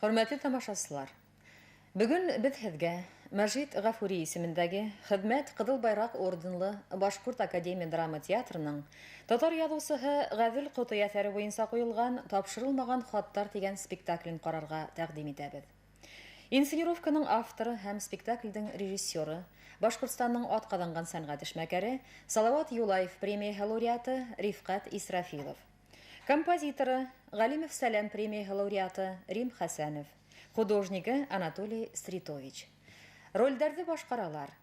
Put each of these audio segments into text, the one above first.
Хөрмәтле тамашасылар, бөгөн беҙ һеҙгә Мәжит Ғафури исемендәге Хеҙмәт Ҡыҙыл Байраҡ орденлы Башҡорт академия драма театрының татар яҙыусыһы Ғәҙел Ҡотой әҫәре буйынса ҡуйылған «Тапшырылмаған хаттар» тигән спектаклен ҡарарға тәҡдим итәбеҙ. Инсценировканың авторы һәм спектаклдең режиссеры Башҡортостандың атҡаҙанған сәнғәт эшмәкәре Салауат Юлаев премияһы лауреаты Рифҡәт Исрафилов. Композиторы Ғалимов Сәләм премияһы лауреаты Рим Хәсәнов, художнигы Анатолий Стритович. Ролдәрҙе башҡаралар: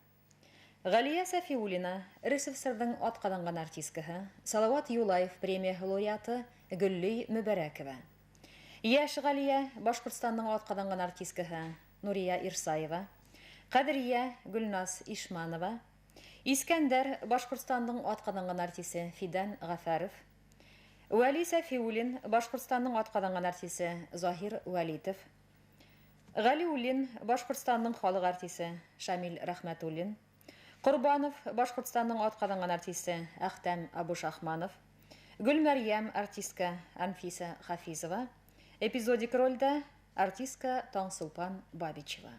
Ғәлиә Сәфиуллина, РСФСРҙың атҡаҙанған артисткаһы, Салауат Юлаев премияһы лауреаты Гөллөй Мөбәрәкова. Йәш Ғәлиә, Башҡортостандың атҡаҙанған артисткаһы Нурия Ирсаева, Ҡәҙриә Гөлназ Ишманова, Искәндәр, Башҡортостандың атҡаҙанған артисы Фидан Ғәфәров, Вәли Сәфиуллин, Башҡортостандың атҡаҙанған артисы Заһир Вәлитов, Ғәлиуллин, Башҡортостандың халыҡ артисы Шамил Рәхмәтуллин, Ҡорбанов, Башҡортостандың атҡаҙанған артисы Әхтәм Абушахманов, Гөлмәрйәм артистка Анфиса Хафизова, эпизодик ролдә артистка Таңсулпан Бабичева.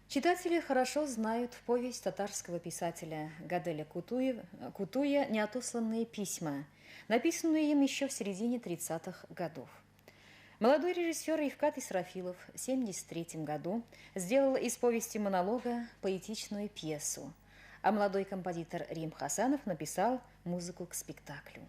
Читатели хорошо знают повесть татарского писателя Гаделя Кутуя «Неотосланные письма», написанную им еще в середине 30-х годов. Молодой режиссер Рифкат Исрафилов в 1973 году сделал из повести монолога поэтичную пьесу, а молодой композитор Рим Хасанов написал музыку к спектаклю.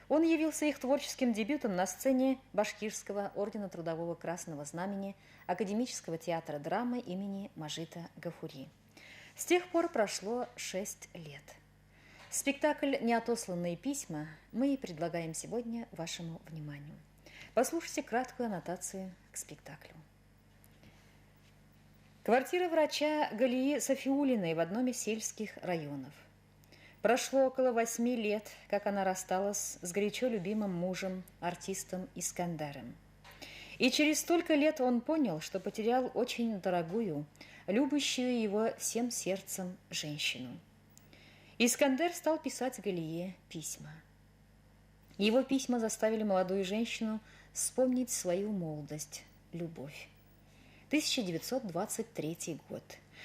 Он явился их творческим дебютом на сцене Башкирского ордена Трудового Красного Знамени Академического театра драмы имени Мажита Гафури. С тех пор прошло 6 лет. Спектакль «Неотосланные письма» мы и предлагаем сегодня вашему вниманию. Послушайте краткую аннотацию к спектаклю. Квартира врача Галии Сафиуллиной в одном из сельских районов. Прошло около 8 лет, как она рассталась с горячо любимым мужем, артистом Искандаром. И через столько лет он понял, что потерял очень дорогую, любящую его всем сердцем женщину. Искандер стал писать Галие письма. Его письма заставили молодую женщину вспомнить свою молодость, любовь. 1923 год.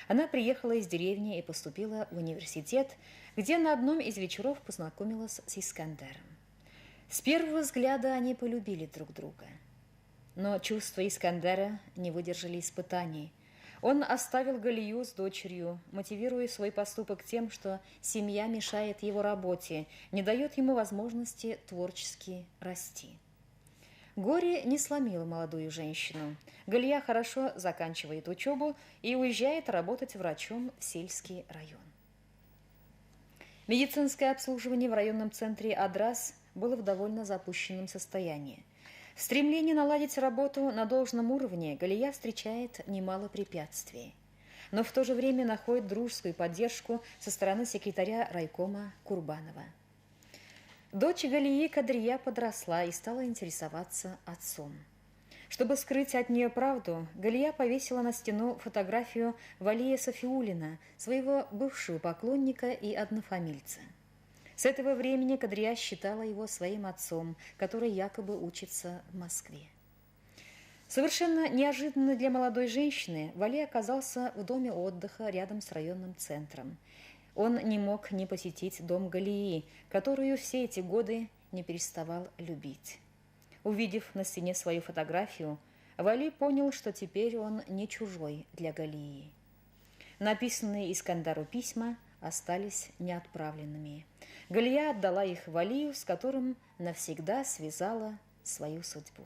Она приехала из деревни и поступила в университет, где на одном из вечеров познакомилась с Искандером. С первого взгляда они полюбили друг друга. Но чувства Искандера не выдержали испытаний. Он оставил Галию с дочерью, мотивируя свой поступок тем, что семья мешает его работе, не дает ему возможности творчески расти. Горе не сломило молодую женщину. Галия хорошо заканчивает учебу и уезжает работать врачом в сельский район. Медицинское обслуживание в районном центре Адрас было в довольно запущенном состоянии. В стремлении наладить работу на должном уровне Галия встречает немало препятствий, но в то же время находит дружескую поддержку со стороны секретаря райкома Курбанова. Дочь Галии Кадрия подросла и стала интересоваться отцом. Чтобы скрыть от нее правду, Галия повесила на стену фотографию Валия Сафиуллина, своего бывшего поклонника и однофамильца. С этого времени Кадрия считала его своим отцом, который якобы учится в Москве. Совершенно неожиданно для молодой женщины Вали оказался в доме отдыха рядом с районным центром. Он не мог не посетить дом Галии, которую все эти годы не переставал любить. Увидев на стене свою фотографию, Вали понял, что теперь он не чужой для Галии. Написанные Искандару письма остались неотправленными. Галия отдала их Валию, с которым навсегда связала свою судьбу.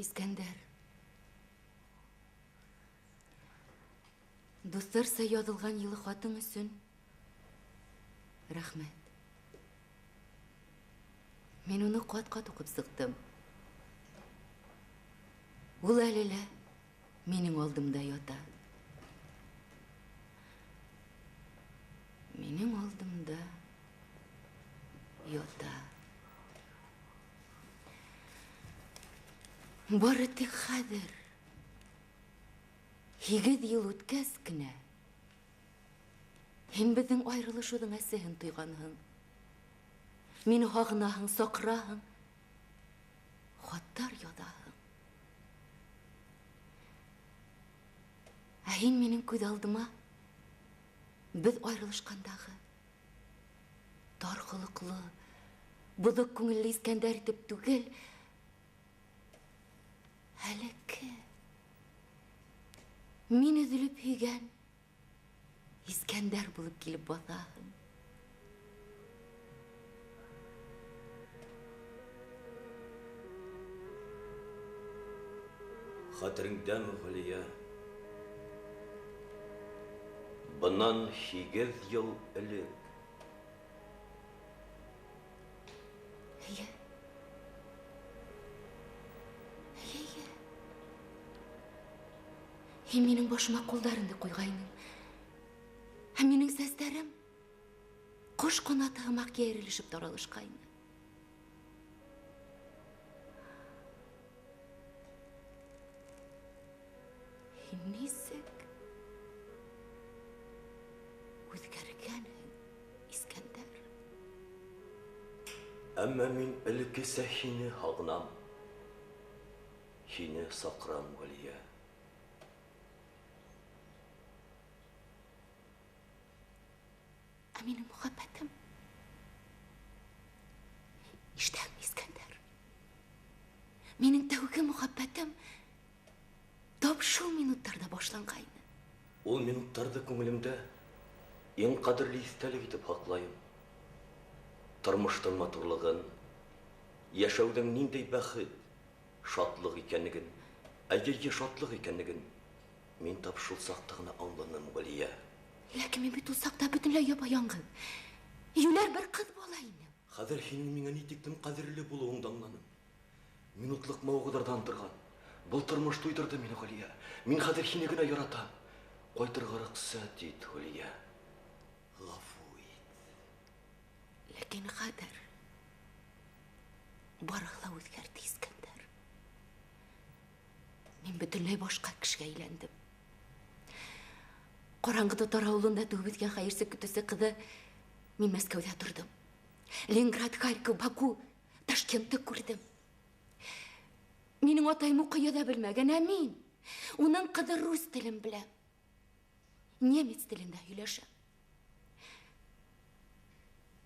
Искәндәр. Дуҫтарса яҙылған йылы хатың өсөн рәхмәт. Мин уны ҡат-ҡат уҡып сыҡтым. Ул әле лә минең алдымда ята. Минең алдымда ята. Бары тик хәҙер 8 йыл үткәс кенә һин беҙҙең айырылышыуҙың әсеһен тойғанһың. Мине һағынаһың, саҡыраһың, хаттар яҙаһың. Ә һин минең күҙ алдыма беҙ айырылышҡандағы тар холоҡло, боҙоҡ күңелле Искәндәр итеп түгел, әлекке мин өҙөлөп һөйгән Искәндәр булып килеп баҫаһың. Хәтереңдәме, Ғәлиә? Бынан 8 йыл элек. Эйе. Эйе. Һин минең башыма ҡулдарыңды ҡуйғайның. Һәм минең сәстәрем ҡош ҡанаты һымаҡ йәйрелешеп таралышҡайны. Һин нисек үҙгәргәнһең, Искәндәр? Әммә мин элеккесә һине һағынам, һине саҡырам, Ғәлиә. Ә минең мөхәббәтем? Ишетәңме, Искәндәр? Минең тәүге мөхәббәтем тап шул минуттарҙа башланғайны. Ул минуттарҙы күңелемдә иң ҡәҙерле иҫтәлек итеп һаҡлайым. Тормоштоң матурлығын, йәшәүҙең ниндәй бәхет, шатлыҡ икәнлеген, әйе, шатлыҡ икәнлеген мин тап шул саҡта ғына аңланым, Ғәлиә. Ләкин мин бит ул саҡта бөтөнләй япа-яңғыҙ, йүләр бер ҡыҙ бала инем. Хәҙер һинең миңә ни тиклем ҡәҙерле булыуыңды аңланым. Минутлыҡ мауығыуҙарҙан торған был тормош туйҙырҙы мине, Ғәлиә. Мин хәҙер һине генә яратам. Ҡайтырға рөхсәт ит, Ғәлиә. Ғәфү ит. Ләкин хәҙер барыһы ла үҙгәрҙе, Искәндәр. Мин бөтөнләй башҡа кешегә әйләндем. Ҡараңғы татар ауылында тыуып үҫкән хәйерсе көтөүсе ҡыҙы мин Мәскәүҙә торҙом. Ленинград, Харьков, Баку, Ташкентты күрҙем. Минең атайым уҡый яҙа белмәгән, ә мин уның ҡыҙы рус телен беләм. Немец телендә һөйләшәм.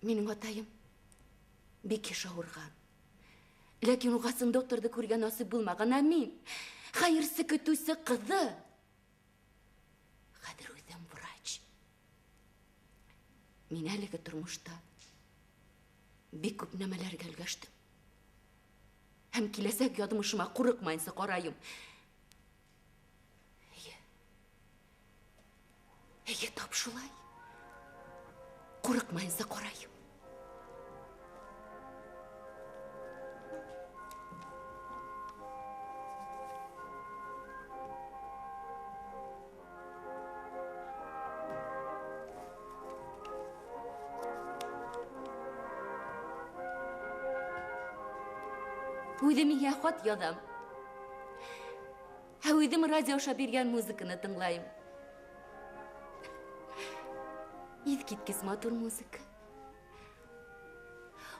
Минең атайым бик йыш ауырған. Ләкин уға сын докторҙы күргән насип булмаған, ә мин хәйерсе көтөүсе ҡыҙы хәҙер үҙем врач. Мин әлеге тормошта бик күп нәмәләргә өлгәштем. Һәм киләсәк яҙмышыма ҡурҡмайынса ҡарайым. Эйе. Эйе, тап шулай. Ҡурҡмайынса ҡарайым. Үҙем һиңә хат яҙам. Ә үҙем радио аша биргән музыканы тыңлайым. Иҫ киткес матур музыка.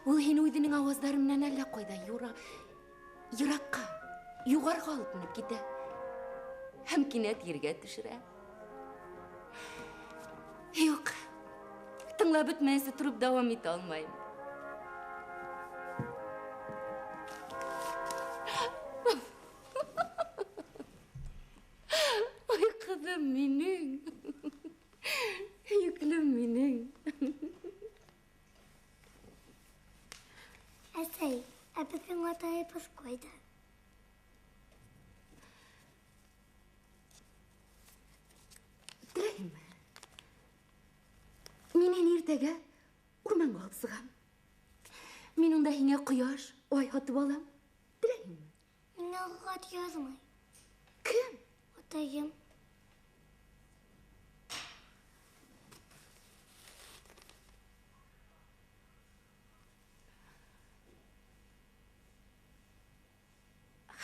Ул һине үҙенең ауаздары менән әллә ҡайҙа йыраҡҡа, юғарға алып менеп китә. Һәм кинәт ергә төшөрә. Юҡ, тыңлап бөтмәйенсә тороп дауам итә алмайым. Ай, ҡыҙым минең, һөйөклөм минең. Әсәй, ә беҙҙең атайыбыҙ ҡайҙа? иртәгә урманға алып сығам. Мин унда һиңә ҡояш, ай һатып алам. Теләйһеңме? Миңә хат яҙмай. Кем? Атайым.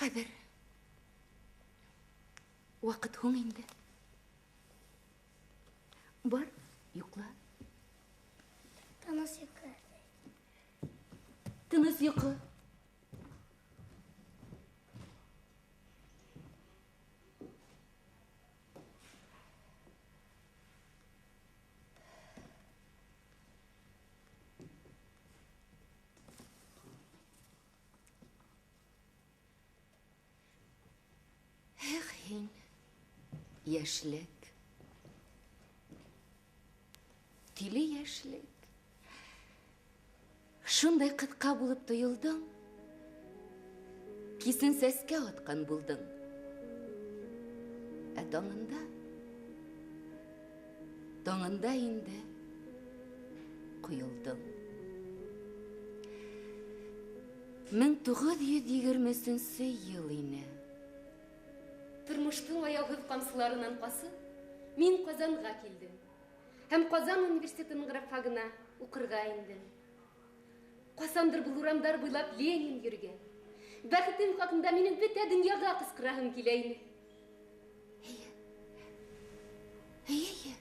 Хәҙер ваҡыт һуң инде. Бар, йоҡла. Тыныс йоҡо. Тыныс йоҡо. Эх, һин, йәшлек. Тиле йәшлек. Шундай ҡыҫҡа булып тойолдоң. Кисен сәскә атҡан булдың. Ә таңында, таңында инде ҡойолдоң. 1923 йыл ине. Тормоштоң аяуһыҙ ҡамсыларынан ҡасып, мин Ҡазанға килдем. Һәм Ҡазан университетының графагына уҡырға индем. Ҡасандыр был урамдар буйлап Ленин йөрөгән. Бәхетем хаҡында минең бөтә донъяға ҡысҡыраһым килә ине. Эйе. Эйе, эйе.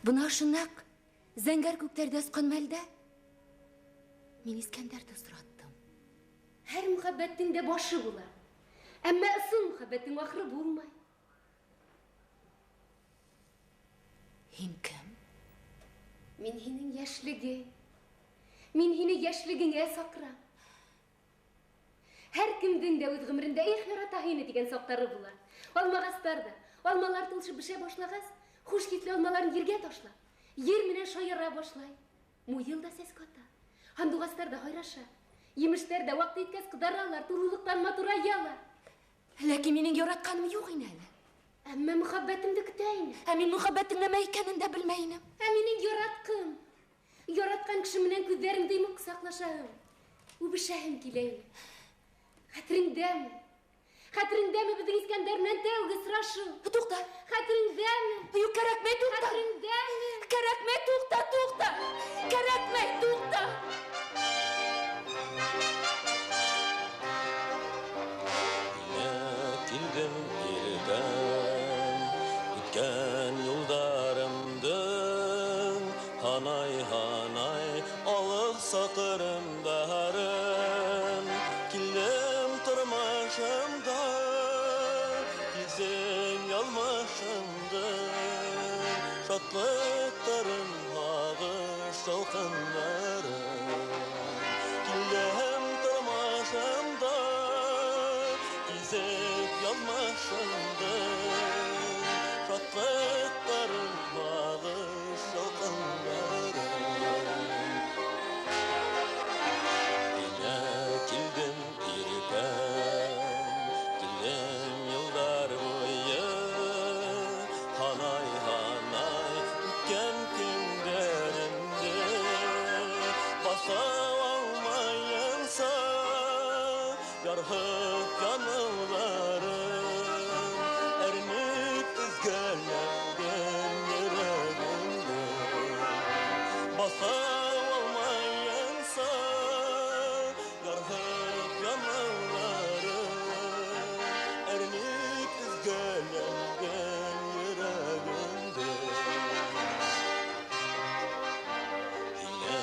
Бына ошонаҡ зәңгәр күктәрҙә осҡан мәлдә мин Искәндәрҙе осраттым. Һәр мөхәббәттең дә башы була. Әммә ысын мөхәббәттең ахыры булмай. Һин кем? Мин һинең йәшлегең. Мин һине йәшлегеңә саҡырам. Һәр кемдең дә үҙ ғүмерендә их ярата һине тигән саҡтары була. Алмағастар ҙа, алмалар тулышып бешә башлағас, хуш еҫле алмаларын ергә ташлап, ер менән шаяра башлай. Муйыл да сәскә ата, һандуғастар ҙа һайраша, емештәр ҙә ваҡыты еткәс ҡыҙаралар, тулылыҡтан матураялар. Ләкин минең яратҡаным юҡ ине әле. Әммә мөхәббәтемде көтә инем. Ә мин мөхәббәттең нәмә икәнен дә белмәй инем. Ә минең яратҡым. Яратҡан кеше менән күҙҙәремде йомоп ҡосаҡлашаһым, үбешәһем килә ине. Хәтереңдәме? Хәтереңдәме беҙҙең Искәндәр менән тәүге осрашыу? Туҡта. Хәтереңдәме? Юҡ, кәрәкмәй, туҡта. Хәтереңдәме? Кәрәкмәй, туҡта, туҡта. Кәрәкмәй, туҡта. Килдем иртән, үткән юлдарымдың һанай-һанай алыҫ саҡырымдарын. Килдем тормошомда, килсен яҙмышымды, шатлыҡтарын, һағыш ялҡындарын. Килдем тормошомда, килсен яҙмышымды, шатлыҡтарын, һағыш ялҡындарын. Һиңә килдем иртән, килдем йылдар буйы, һанай-һанай үткән көндәремде баҫа алмайынса ярһып яныуҙарым, әрнеп өҙгәләнгән йөрәгемде баҫа алмайынса ярһып яныуҙарым, әрнеп өҙгәләнгән йөрәгемде. Һиңә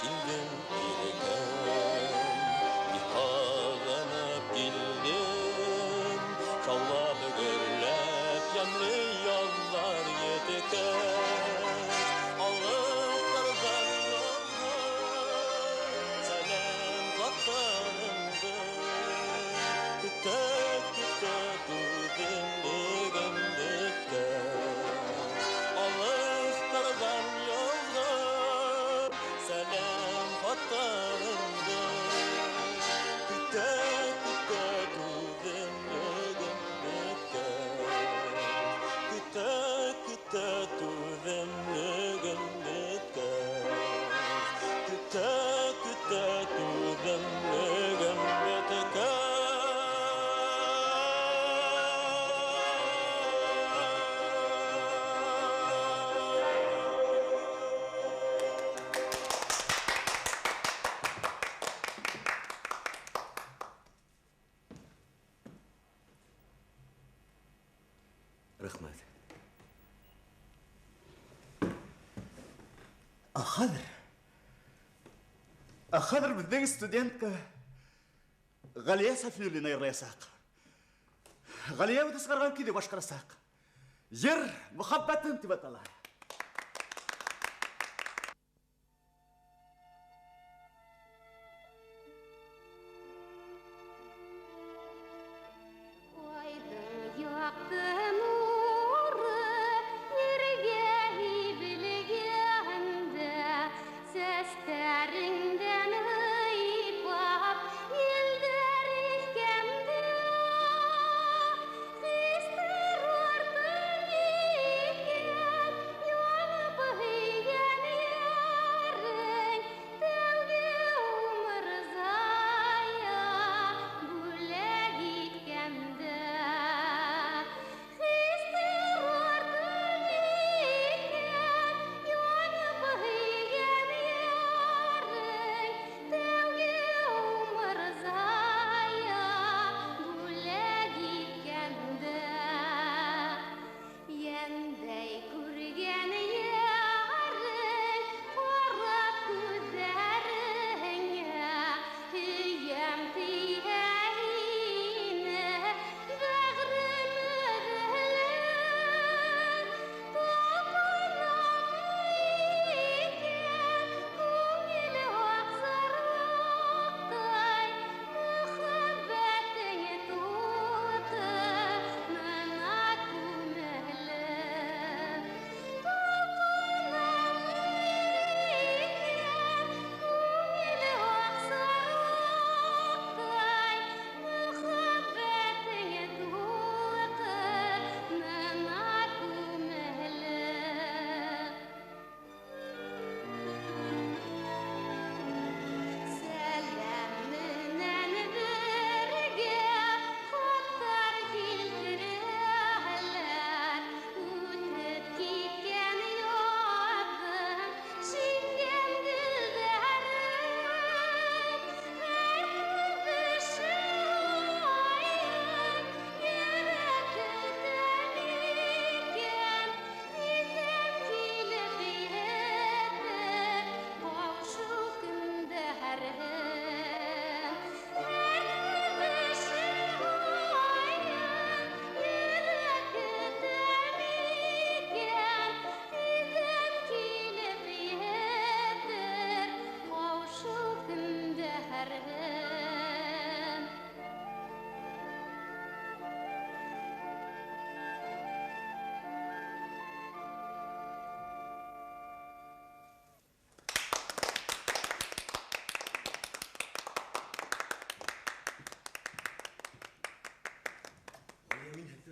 килдем иртән, бик һағынып килдем, шаулап гөрләп йәмле яҙҙар еткәс, алыҫтарҙан Ә хәҙер беҙҙең студентка Ғәлиә Сафиуллина йырлаясаҡ. Ғәлиә үҙе сығарған көйҙө башҡарасаҡ. Йыр мөхәббәтем тип атала.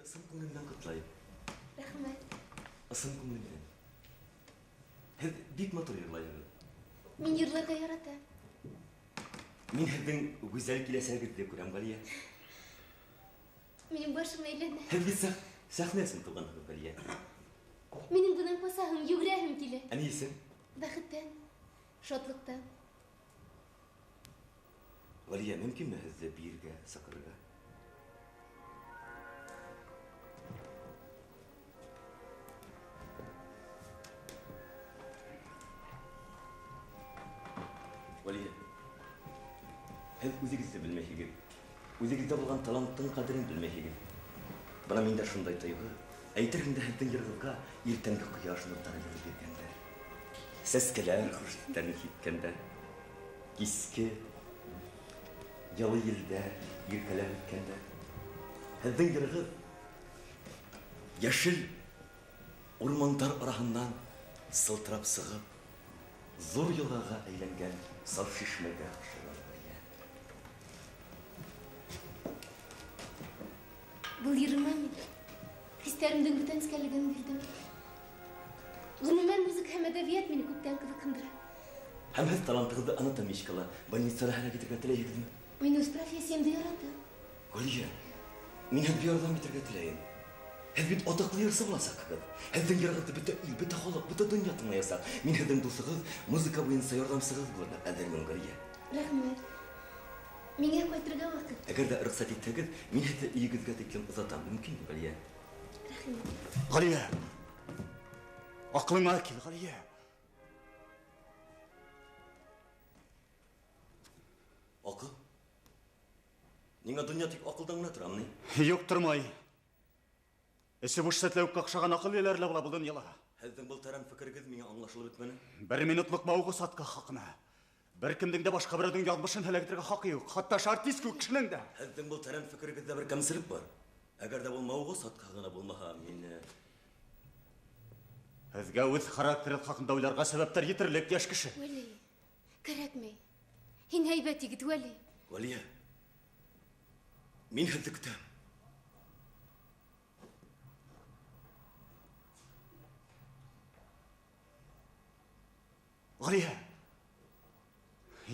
Ысын күңелемдән ҡотлайым. Рәхмәт. Ысын күңелемдән. Һеҙ бик матур йырлайһығыҙ. Мин йырларға яратам. Мин һеҙҙең гүзәл киләсәгегеҙҙе күрәм, Ғәлиә. Минең башым әйләнә. Һеҙ бит сәхнә өсөн тыуғанһығыҙ, Ғәлиә. Минең бынан баҫаһым, йүгерәһем килә. Ә ни өсөн? Бәхеттән, шатлыҡтан. Ғәлиә, мөмкинме һеҙҙе бейергә саҡырырға? Ғәлиә, һеҙ үҙегеҙ ҙә белмәйһегеҙ. Үҙегеҙҙә булған таланттың ҡәҙерен белмәйһегеҙ. Бына миндә шундай тойғо, әйтерһең дә һеҙҙең йырығыҙға иртәнге ҡояш нурҙары йылы биргәндәр. Сәскәләр хуш еҫтәрен һипкәндәр. Киске йылы елдәр иркәләп үткәндәр. Һеҙҙең йырығыҙ йәшел урмандар араһынан сылтырап сығып, ҙур йылғаға әйләнгән саф шишмәгә оҡшаған. Был йырыма мин хистәремдең бөтә нескәлеген бирҙем. Ғөмүмән, музыка һәм әҙәбиәт мине күптән ҡыҙыҡһындыра. Һәм һеҙ талантығыҙҙы анатомичкала больницала һәләк итергә теләйһегеҙме? Мин үҙ профессиямды яратам. Ғәлиә, мин һеҙгә ярҙам итергә теләйем. Һеҙ бит атаҡлы йырсы буласаҡһығыҙ. Һеҙҙең йырығыҙҙы бөтә ил, бөтә халыҡ, бөтә донъя тыңлаясаҡ. Мин һеҙҙең дуҫығыҙ, музыка буйынса ярҙамсығыҙ булырға әҙермен, Ғәлиә. Рәхмәт. Миңә ҡайтырға ваҡыт. Әгәр ҙә рөхсәт итһәгеҙ, мин һеҙҙе өйөгөҙгә тиклем оҙатам. Мөмкинме, Ғәлиә? Рәхмәт. Ғәлиә! Аҡылыңа кил, Ғәлиә. Ниңә донъя тик аҡылдан ғына торамы ни? Юҡ, тормай. Эсе буш сәтләүеккә оҡшаған аҡыл эйәләре лә була был донъяла. Һеҙҙең был тәрән фекерегеҙ миңә аңлашылып бөтмәне. Бер минутлыҡ мауығыу сатҡы хаҡына. Бер кемдең дә башҡа берәүҙең яҙмышын һәләк итергә хаҡы юҡ. Хатта артист кеүек кешенең дә. Һеҙҙең был тәрән фекерегеҙҙә бер кәмселек бар. Әгәр дә был мауығыу сатҡы ғына булмаһа, мин Һеҙгә үҙ характеры хаҡында уйларға сәбәптәр етерлек, йәш кеше. Вәли, кәрәкмәй. Һин һәйбәт егет, Вәли. Вәлиә, мин һеҙҙе көтәм. Ғәлиә,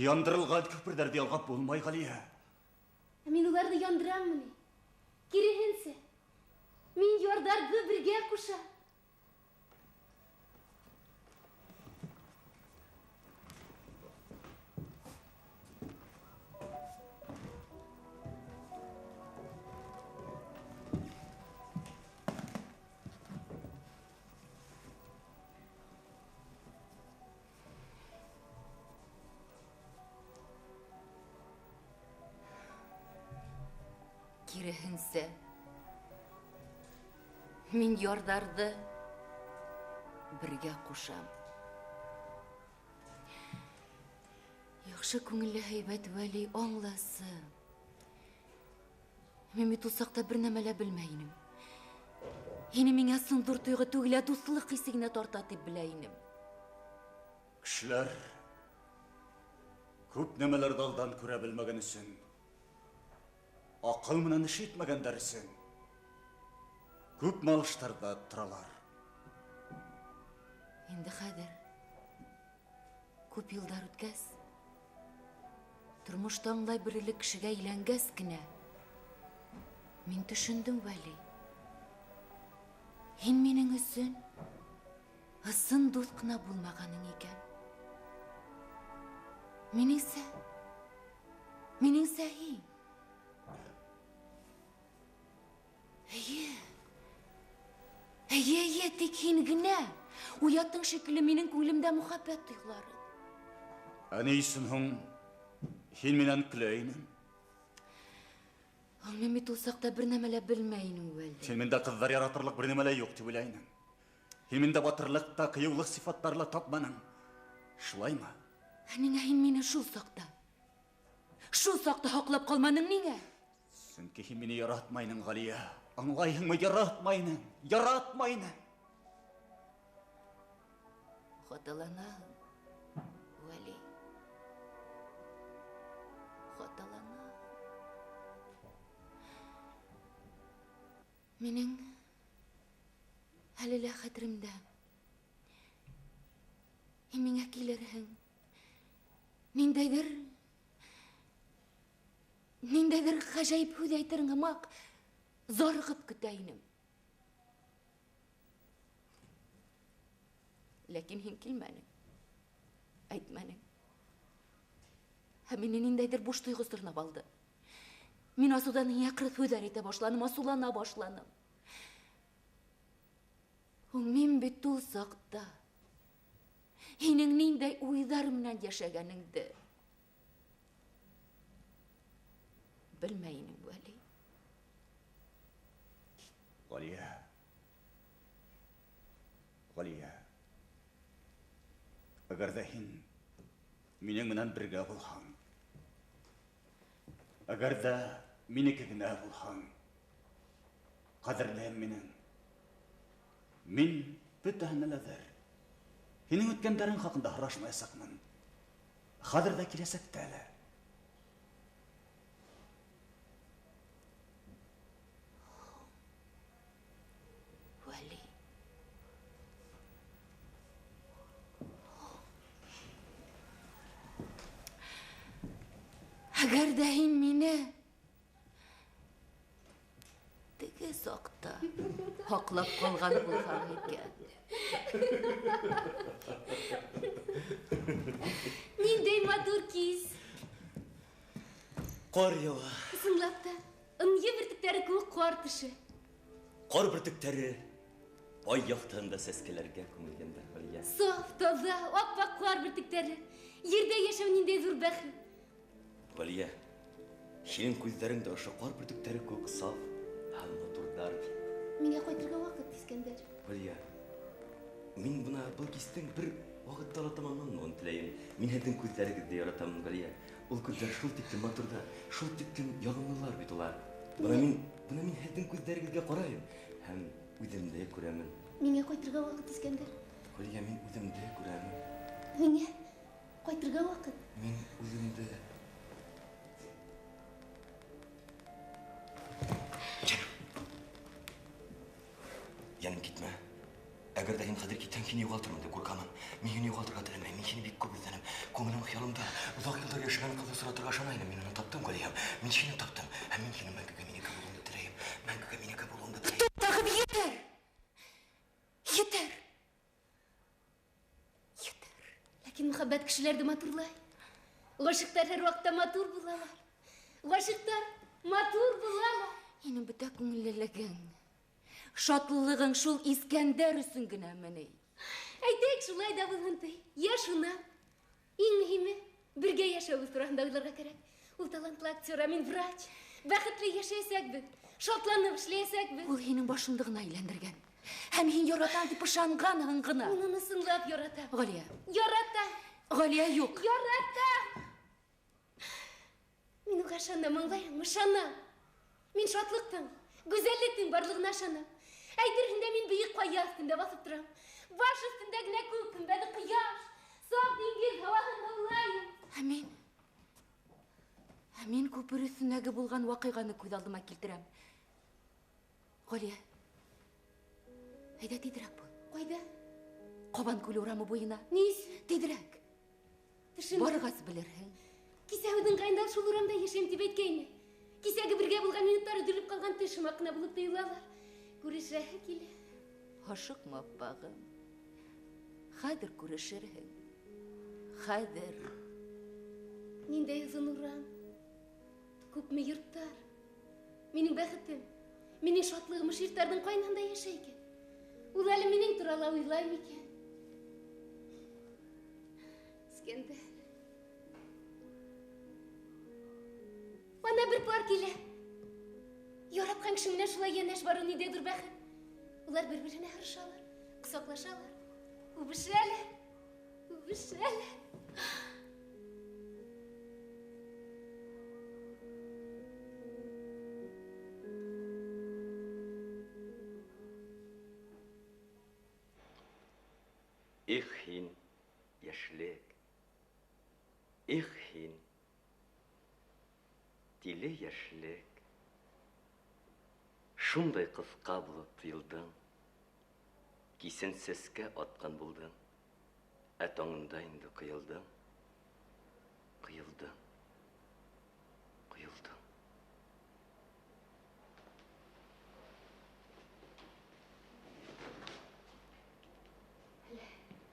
яндырылған күперҙәрҙе ялғап булмай, Ғәлиә. Ә мин уларҙы яндыраммы ни? Киреһенсә, мин ярҙарҙы бергә ҡушам. Киреһенсә, мин ярҙарҙы бергә ҡушам. Яҡшы күңелле һәйбәт Вәли аңласын. Мин бит ул саҡта бер нәмә лә белмәй инем. Һине миңә ысын ҙур тойғо түгел, ә дуҫлыҡ хисе генә тарта тип белә инем. Кешеләр күп нәмәләрҙе алдан күрә белмәгән өсөн, аҡыл менән эш итмәгәндәр өсөн күп малыштарҙа торалар. Инде хәҙер күп йылдар үткәс, тормошта аңлай белерлек кешегә әйләнгәс кенә мин төшөндөм, Вәли. Һин минең өсөн ысын дуҫ ҡына булмағаның икән. Минеңсә һин. Эйе, эйе, эйе, тик һин генә уяттың шикелле минең күңелемдә мөхәббәт тойғоларын. Ә ни өсөн һуң һин минән көлә инең? Ул мин бит ул саҡта бер нәмә лә белмәй инем, Вәли. Һин миндә ҡыҙҙар яратырлыҡ бер нәмә лә юҡ тип уйлай инең. Һин миндә батырлыҡ та, ҡыйыулыҡ сифаттары ла тапманың. Шулаймы? Ә ниңә һин мине шул саҡта һаҡлап ҡалманың ниңә? Сөнки һин мине яратмайның, Ғәлиә. Аңлайһыңмы, яратмайның, яратмайның. Хаталанаһың, Вәли. Хаталанаһың. Минең әле лә хәтеремдә. Һин миңә килерһең. Ниндәйҙер ғәжәйеп һүҙ әйтерең һымаҡ зарығып көтә инем. Ләкин һин килмәнең, әйтмәнең. Һәм мине ниндәйҙер буш тойғо сорнап алды. Мин асыуҙан һиңә ҡырыҫ һүҙҙәр әйтә башланым, асыулана башланым. Һуң мин бит ул саҡта һинең ниндәй уйҙар менән йәшәгәнеңде белмәй инем, Вәли. Ғәлиә, Ғәлиә, әгәр ҙә һин минең менән бергә булһаң, әгәр ҙә минеке генә булһаң, ҡәҙерлем минең, мин бөтәһенә лә әҙер. Һинең үткәндәрең хаҡында һорашмаясаҡмын. Хәҙер ҙә, киләсәктә лә. Вәли. Әгәр ҙә һин мине теге саҡта һаҡлап ҡалған булһаң икән. Ниндәй матур кис. Ҡар яуа. Ысынлап та, ынйы бөртөктәре кеүек ҡар төшә. Ҡар бөртөктәре ай яҡтыһында сәскәләргә күмелгәндәр, Ғәлиә. Саф, таҙа, ап-аҡ ҡар бөртөктәре. Ерҙә йәшәү ниндәй ҙур бәхет. Ғәлиә, Һинең күҙҙәрең дә ошо ҡар бөртөктәре кеүек саф һәм матурҙар бит. Миңә ҡайтырға ваҡыт, Искәндәр. Ғәлиә, мин бына был кистең бер ваҡытта ла тамамланмауын теләйем. Мин һеҙҙең күҙҙәрегеҙҙе яратам, Ғәлиә. Ул күҙҙәр шул тиклем матур ҙа, шул тиклем яғымлылар бит улар. Бына мин һеҙҙең күҙҙәрегеҙгә ҡарайым һәм үҙемде күрәмен. Миңә ҡайтырға ваҡыт, Искәндәр. Ғәлиә, мин үҙемде күрәмен. Миңә ҡайтырға ваҡыт. Мин үҙемде. Йәнем, китмә. Әгәр ҙә һин хәҙер китһәң, һине юғалтырмын тип ҡурҡамын. Мин һине юғалтырға теләмәйем. Мин һине бик күп эҙләнем. Күңелем хыялымда оҙаҡ йылдар йәшәгән ҡыҙҙы осратырға ышана инем. Мин уны таптым, Ғәлиә. Мин һине таптым. Һәм мин һине мәңгегә минеке булыуыңды теләйем. Мәңгегә минеке булыуыңды теләйем. Туҡтағыҙ, етәр! Етәр! Етәр! Ләкин мөхәббәт кешеләрҙе матурлай. Ғашиҡтар һәр ваҡытта матур булалар. Ғашиҡтар матур булалар. Һинең бөтә күңеллелегең, шатлылығың шул Искәндәр өсөн генәме ни? Әйтәйек, шулай ҙа булһын ти. Йә шуна. Иң мөһиме, бергә йәшәүебеҙ тураһында уйларға кәрәк. Ул талантлы актер, ә мин врач. Бәхетле йәшәйәсәкбеҙ, шатланып эшләйәсәкбеҙ. Ул һинең башыңды ғына әйләндергән. Һәм һин яратам тип ышанғанһың ғына. Мин уны ысынлап яратам. Ғәлиә. Яратам. Ғәлиә, юҡ. Яратам. Мин уға ышанам, аңлайһыңмы? Ышанам. Мин шатлыҡтың, гүзәллектең барлығына ышанам. Әйтерһең дә мин бейек ҡая өҫтөндә баҫып торам. Баш өҫтөндә генә күк көмбәҙе ҡояш, саф диңгеҙ һауаһын һулайым. Ә мин күпер өҫтөндәге булған ваҡиғаны күҙ алдыма килтерәм. Ғәлиә, әйҙә тиҙерәк был. Ҡайҙа? Ҡабан күле урамы буйына. Ни өсөн? Тиҙерәк. Төшөм. Барғас белерһең. Кисә үҙең ҡайҙа шул урамда йәшәйем тип әйткәйне. Кисәге бергә булған минуттар өҙөлөп ҡалған төш һымаҡ ҡына булып тойолалар. Күрешәһе килә. Ашыҡма, аппағым. Хәҙер күрешерһең. Хәҙер. Ниндәй оҙон урам. Күпме йорттар. Минең бәхетем, минең шатлығым ошо йорттарҙың ҡайныһында йәшәй икән. Ул әле минең турала уйлай микән? Искәндәр. Ана бер пар килә. Яратҡан кеше менән шулай йәнәш барыу ниндәй ҙур бәхет. Улар бер-береһенә һырышалар, ҡосаҡлашалар, үбешәләр, үбешәләр. Их һин, йәшлек. Их һин, тиле йәшлек. Шундай ҡыҫҡа булып тойолдоң. Кисен сәскә атҡан булдың. Ә таңында инде ҡыйылдың. Ҡыйылдың. Ҡыйылдың. Әле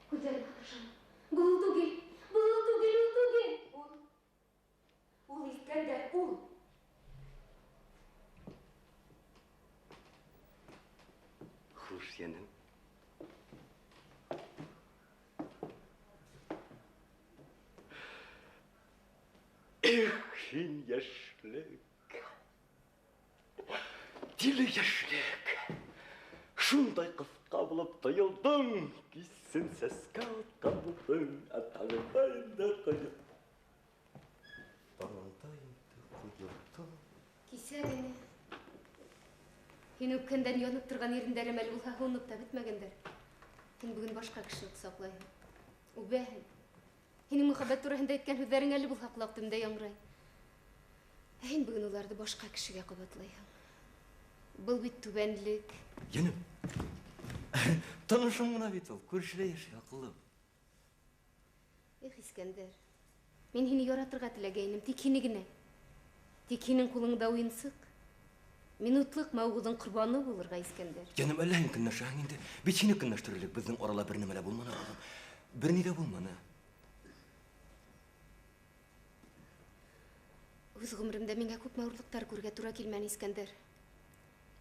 күҙҙәрем ҡашам. Был ул түгел. Был ул түгел, ул түгел. Ул. Ул Искәндәр, ул. Хуш, йәнем. Эх, һин йәшлек. Тиле йәшлек. Шундай ҡыҫҡа булып тойолдоң. Кисен сәскә атҡан булдың. Ә таңында инде ҡыйылдың. Таңында инде ҡыйылдың. Кисә генә һин үпкәндән янып торған ирендәрем әле булһа һыуынып та бөтмәгәндәр. Һин бөгөн башҡа кешене ҡосаҡлайһың. Үбәһең. Һинең мөхәббәт тураһында әйткән һүҙҙәрең әле булһа ҡолаҡ төбөндә яңғырай. Ә һин бөгөн уларҙы башҡа кешегә ҡабатлайһың. Был бит түбәнлек. Йәнем, танышым ғына бит ул, күршелә йәшәй, аҡыллым. Эх, Искәндәр, мин һине яратырға теләгәйнем, тик һине генә. Тик һинең ҡулыңда уйынсыҡ. Минутлыҡ мауығыуҙың ҡорбаны булырға, Искәндәр. Йәнем, әллә һин көнләшәһең инде? Бит һине көнләштерерлек беҙҙең арала бер нәмә лә булманы, ағым. Бер ни ҙә булманы. Үҙ ғүмеремдә миңә күп ауырлыҡтар күрергә тура килмәне, Искәндәр.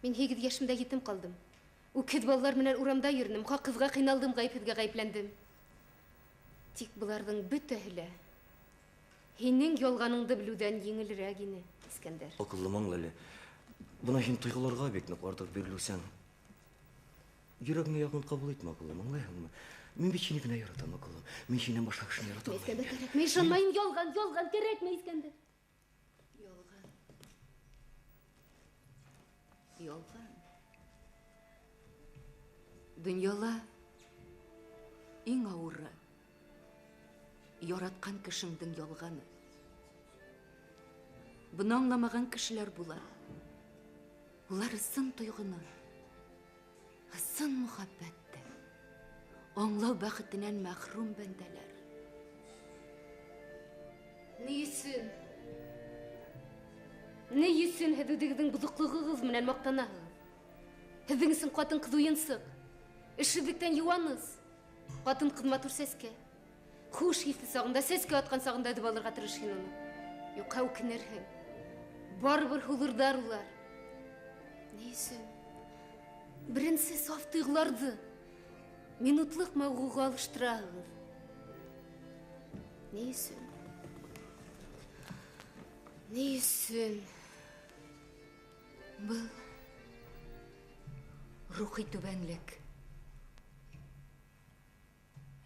Мин 8 йәшемдә етем ҡалдым. Үкһеҙ балалар менән урамда йөрөнөм, хаҡһыҙға ҡыйналдым, ғәйепһеҙгә ғәйепләндем. Тик быларҙың бөтәһе лә Һинең ялғаныңды белеүҙән еңелерәк ине, Искәндәр. Аҡыллым, аңла әле. Бына һин тойғоларға бик ныҡ артыҡ бирелеүсән. Йөрәгеңә яҡын ҡабул итмә, аҡыллым, аңлайһыңмы? Мин бит һине генә яратам, аҡыллым. Мин һинән башҡа кешене ярата алмайым. Искәндәр, кәрәкмәй, ышанмайым, ялған, ялған, кәрәкмәй, Искәндәр. Ялған. Ялған. Донъяла иң ауыры яратҡан кешеңдең ялғаны. Быны аңламаған кешеләр була. Улар ысын тойғоно, ысын мөхәббәтте аңлау бәхетенән мәхрүм бәндәләр. Ни өсөн? Ни өсөн һеҙ үҙегеҙҙең боҙоҡлоғоғоҙ менән маҡтанаһығыҙ? Һеҙҙең өсөн ҡатын-ҡыҙ уйынсыҡ, эшһеҙлектән йыуаныс. Ҡатын-ҡыҙ матур сәскә. Хуш еҫле сағында, сәскә атҡан сағында өҙөп алырға тырыш һин уны. Юҡһа үкенерһең. Барыбер һулырҙар улар. Ни өсөн? Беренсе саф тойғоларҙы минутлыҡ мауығыуға алыштыраһығыҙ. Ни өсөн? Ни өсөн? Был рухи түбәнлек,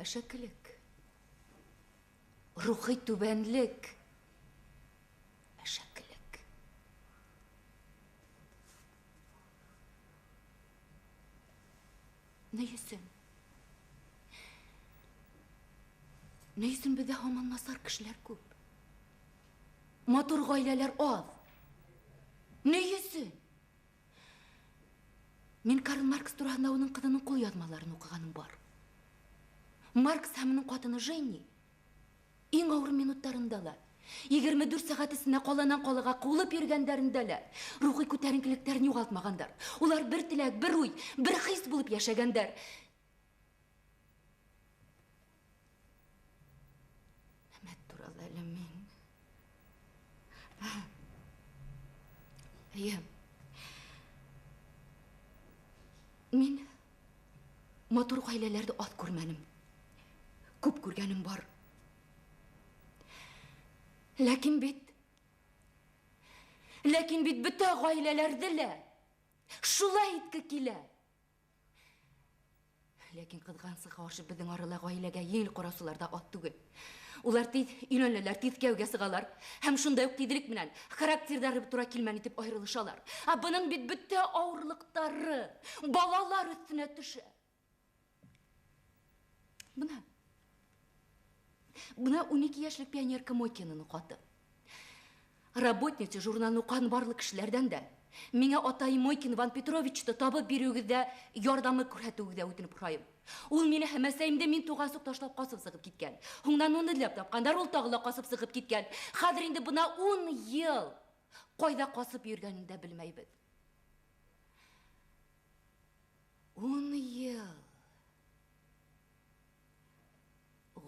әшәкелек. Рухи түбәнлек, әшәкелек. Ни өсөн? Ни өсөн беҙҙә һаман насар кешеләр күп? Матур ғаиләләр аҙ. Ни өсөн? Мин Карл Маркс тураһында уның ҡыҙының ҡулъяҙмаларын уҡығаным бар. Маркс һәм уның ҡатыны Женни иң ауыр минуттарында ла, 24 сәғәт эсендә ҡаланан ҡалаға ҡыуылып йөрөгәндәрендә лә рухи күтәренкелектәрен юғалтмағандар. Улар бер теләк, бер уй, бер хис булып йәшәгәндәр. Нәмә туралы әле мин? Эйе. Мин матур ғаиләләрҙе аҙ күрмәнем. Күп күргәнем бар. Ләкин бит бөтә ғаиләләрҙе лә шулай итке килә. Ләкин ҡыҙғансыға ҡаршы беҙҙең арала ғаиләгә еңел ҡараусылар ҙа аҙ түгел. Улар тиҙ өйләнәләр, тиҙ кейәүгә сығалар һәм шундай уҡ тиҙлек менән характерҙары тура килмәне тип айырылышалар. Ә бының бит бөтә ауырлыҡтары балалар өҫтөнә төшә. Бына 12 йәшлек пионерка Мойкинаның хаты. Работница журналын уҡыған барлыҡ кешеләрҙән дә миңә атайым Мойкин Иван Петровичты табып биреүегеҙҙә ярҙамы күрһәтеүегеҙҙә үтенеп һорайым. Ул мине һәм әсәйемде мин туғас уҡ ташлап ҡасып сығып киткән. Һуңынан уны эҙләп тапҡандар, ул тағы ла ҡасып сығып киткән. Хәҙер инде бына 10 йыл ҡайҙа ҡасып йөрөгәнен дә белмәйбеҙ. 10 йыл.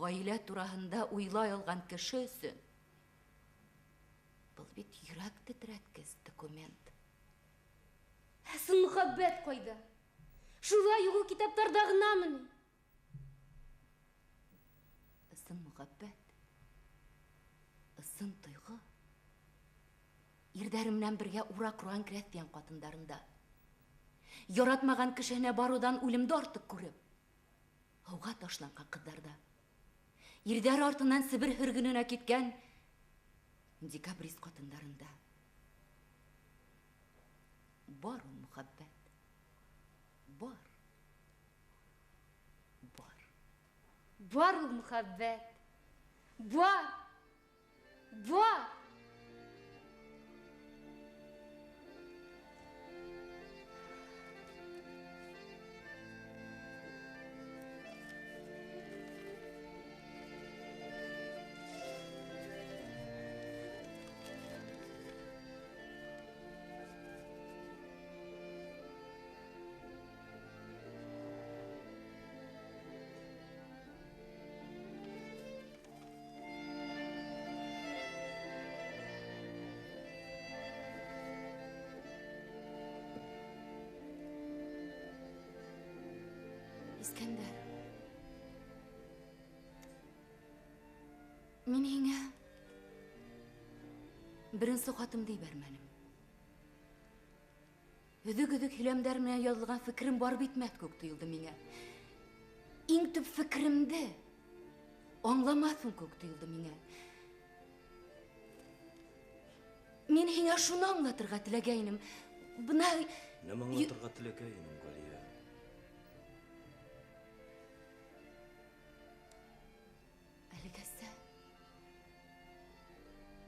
Ғаилә тураһында уйлай алған кеше өсөн был бит йөрәк тетрәткес документ. Ә сын мөхәббәт ҡайҙа? Шулай уҡ ул китаптарҙа ғынамы ни? Ысын мөхәббәт, ысын тойғо ирҙәре менән бергә ура ҡорған крәҫтиән ҡатындарында. Яратмаған кешеһенә барыуҙан үлемде артыҡ күреп, һыуға ташланған ҡыҙҙарҙа. Ирҙәр артынан Себер һөргөнөнә киткән декабрист ҡатындарында. Бар ул мөхәббәт. Бар. Бар. Бар ул мөхәббәт. Бар. Бар. Искәндәр, мин һиңә Беренсе хатымды ебәрмәнем. Өҙөк-өҙөк һөйләмдәр менән яҙылған фекерем барып етмәҫ кеүек тойолдо миңә. Иң төп фекеремде аңламаҫһың кеүек тойолдо миңә. Мин һиңә шуны аңлатырға теләгәйнем. Бына Нәмә аңлатырға теләгәйнең, Ғәлиә? Әлегәсә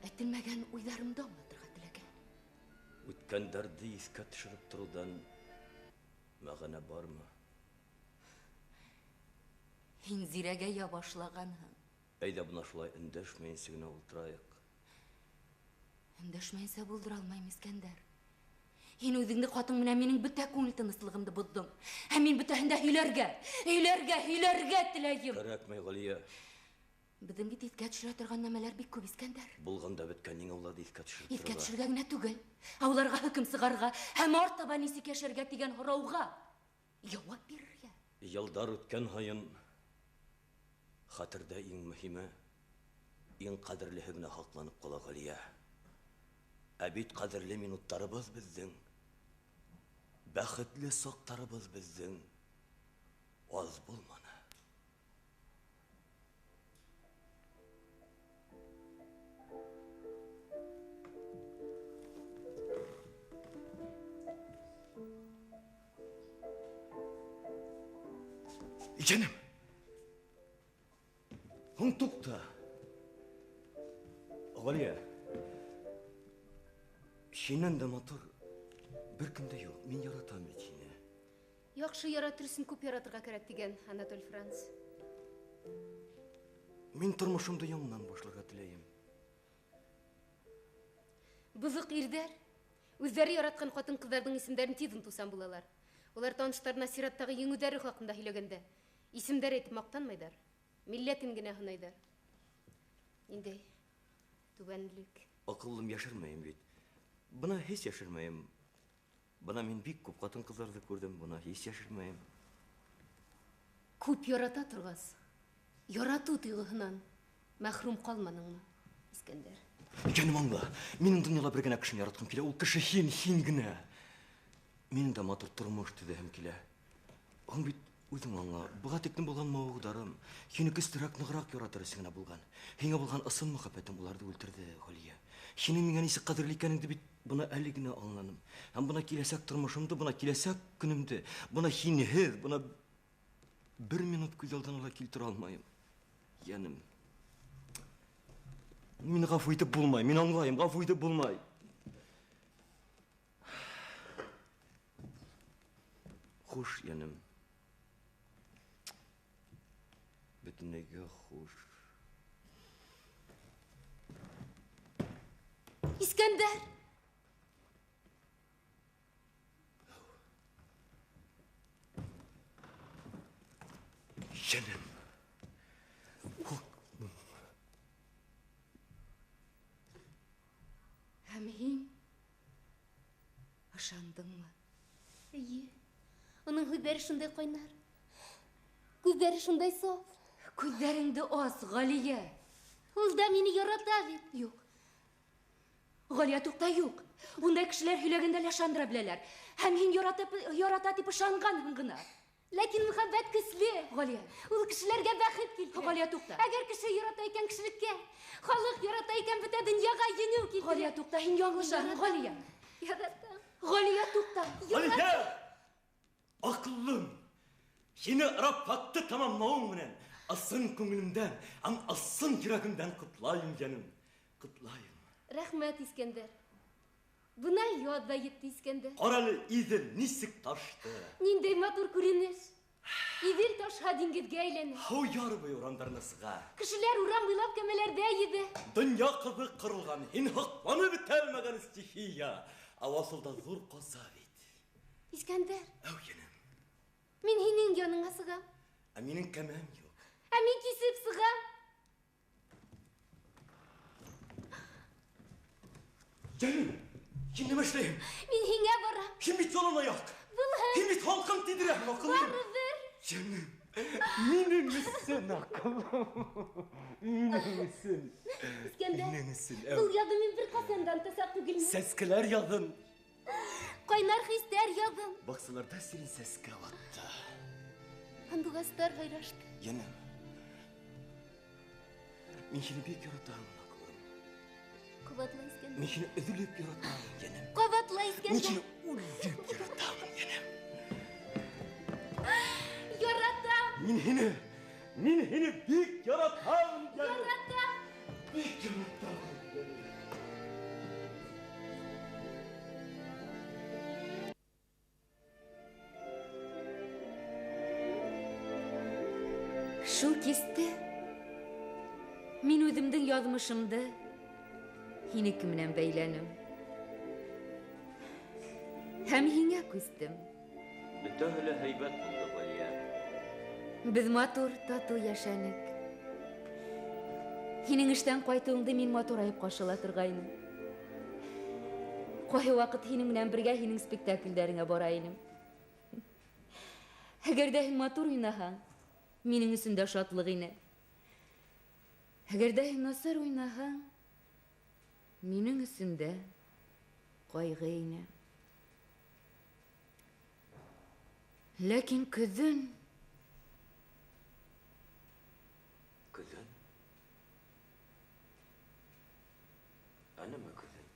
әйтелмәгән уйҙарымды аңлатырға теләгән. Үткәндәрҙе иҫкә төшөрөп тороуҙан мәғәнә бармы? Һин зирәгәйә башлағанһың. Әйҙә бына шулай өндәшмәйенсә генә ултырайыҡ. Өндәшмәйенсә булдыра алмайым, Искәндәр. Һин үҙеңде ҡатың менән минең бөтә күңел тыныслығымды боҙҙоң. Һәм мин бөтәһен дә һөйләргә, һөйләргә, һөйләргә теләйем. Кәрәкмәй, Ғәлиә. Беҙҙең бит иҫкә төшөрә торған нәмәләр бик күп, Искәндәр. Булған да бөткән, ниңә уларҙы иҫкә төшөрөп Иҫкә торорға? төшөргә генә түгел, ә уларға хөкөм сығарырға һәм артабан нисек йәшәргә тигән һорауға яуап бирергә. Йылдар үткән һайын хәтерҙә иң мөһиме, иң ҡәҙерлеһе генә һаҡланып ҡала, Ғәлиә. Ә бит ҡәҙерле минуттарыбыҙ беҙҙең, бәхетле саҡтарыбыҙ беҙҙең аҙ булманы. Йәнем! Һуң туҡта! Ғәлиә, һинән дә матур бер кем дә юҡ. Мин яратам бит һине. Яҡшы яратыр өсөн күп яратырға кәрәк тигән Анатоль Франц. Мин тормошомдо яңынан башларға теләйем. Боҙоҡ ирҙәр үҙҙәре яратҡан ҡатын-ҡыҙҙарҙың исемдәрен тиҙ онотоусан булалар. Улар таныштарына сираттағы еңеүҙәре хаҡында һөйләгәндә исемдәр әйтеп маҡтанмайҙар, милләтен генә һанайҙар. Ниндәй түбәнлек. Аҡыллым, йәшермәйем бит. Бына һис йәшермәйем. Бына мин бик күп ҡатын-ҡыҙҙарҙы күрҙем, бына һис йәшермәйем. Күп ярата торғас, яратыу тойғоһонан мәхрүм ҡалманыңмы, Искәндәр? Йәнем, аңла, минең донъяла бер генә кешене яратҡым килә, ул кеше һин, һин генә. Минең дә матур тормош төҙәһем килә. Һуң бит үҙең аңла, быға тиклем булған мауығыуҙарым һине көслөрәк, нығыраҡ яратыр өсөн генә булған. Һиңә булған ысын мөхәббәтем уларҙы үлтерҙе, Ғәлиә. Һинең миңә нисек ҡәҙерле икәнеңде бит бына әле генә аңланым. Һәм бына киләсәк тормошомдо, бына киләсәк көнөмдө, бына һинһеҙ, бына бер минут күҙ алдына ла килтерә алмайым. Йәнем. Мине ғәфү итеп булмай, мин аңлайым, ғәфү итеп булмай. Хуш, йәнем. Бөтөнләйгә хуш. Искәндәр! Йәнем. Һәм һин ышандыңмы? Эйе. Уның һүҙҙәре шундай ҡайнар. Күҙҙәре шундай саф. Күҙҙәреңде ас, Ғәлиә. Ул да мине ярата бит. Юҡ. Ғәлиә, туҡта, юҡ. Ундай кешеләр һөйләгәндә лә ышандыра беләләр. Һәм һин ярата тип ышанғанһың ғына. Ләкин мөхәббәт көслө. Ғәлиә. Ул кешеләргә бәхет килтерә. Ғәлиә, туҡта. Әгәр кеше ярата икән кешелеккә, халыҡ ярата икән бөтә донъяға еңеү килтерә. Ғәлиә, туҡта, һин яңылышаһың, Ғәлиә. Яратам. Ғәлиә, туҡта. Ғәлиә! Аҡыллым, һине Рабфакты тамамлауың менән ысын күңелемдән һәм ысын йөрәгемдән ҡотлайым, йәнем, ҡотлайым. Рәхмәт, Искәндәр. Бына яҙ ҙа етте, Искәндәр. Ҡара әле, Иҙел нисек ташты. Ниндәй матур күренеш. Иҙел ташһа диңгеҙгә әйләнә. Һыу яр буйы урамдарына сыға. Кешеләр урам буйлап кәмәләрҙә йөҙә. Донъя ҡыҙы ҡырылған, һин һоҡланып бөтәлмәгән стихия. Ә асылда ҙур ҡаза бит. Искәндәр. Әү, йәнем. Мин һинең яныңа сығам. Ә минең кәмәм юҡ. Ә мин кисеп сығам. Йәнем, һин нимә эшләйһең? Мин һиңә барам. Һин бит ялан аяҡ. Булһын. Һин бит һалҡын тейҙерәһең, аҡыллым. Барыбер. Йәнем. Минең өсөн, аҡыллым. Минең өсөн. Искәндәр, Минең өсөн. был яҙҙы мин бер ҡасан да онотасаҡ түгелмен. Сәскәләр яҙын. Ҡайнар хистәр яҙын. Баҡсаларҙа сирень сәскә атты. Һандуғастар һайрашты. Йәнем, мин һине бик яратам, аҡыллым. Ҡабатла, Искәндәр. Мин һине өҙөлөп яратам, йәнем. Ҡабатла, Мин Искәндәр. һине үлеп яратам, йәнем. Яратам. Мин һине бик яратам, йәнем. Яратам. Бик яратам, йәнем. Шул кисте мин үҙемдең яҙмышымды һинеке менән бәйләнем. Һәм һиңә күстем. Бөтәһе лә һәйбәт булды, Ғәлиә. Беҙ матур, татыу йәшәнек. Һинең эштән ҡайтыуыңды мин матурайып ҡаршыла торғайным. Ҡайһы ваҡыт һинең менән бергә һинең спектаклдәреңә бара инем. Әгәр ҙә һин матур уйнаһаң, минең өсөн дә шатлыҡ ине. Әгәр ҙә һин насар уйнаһаң, минең өсөн дә ҡайғы ине. Ләкин көҙөн... Көҙөн? Ә нәмә көҙөн?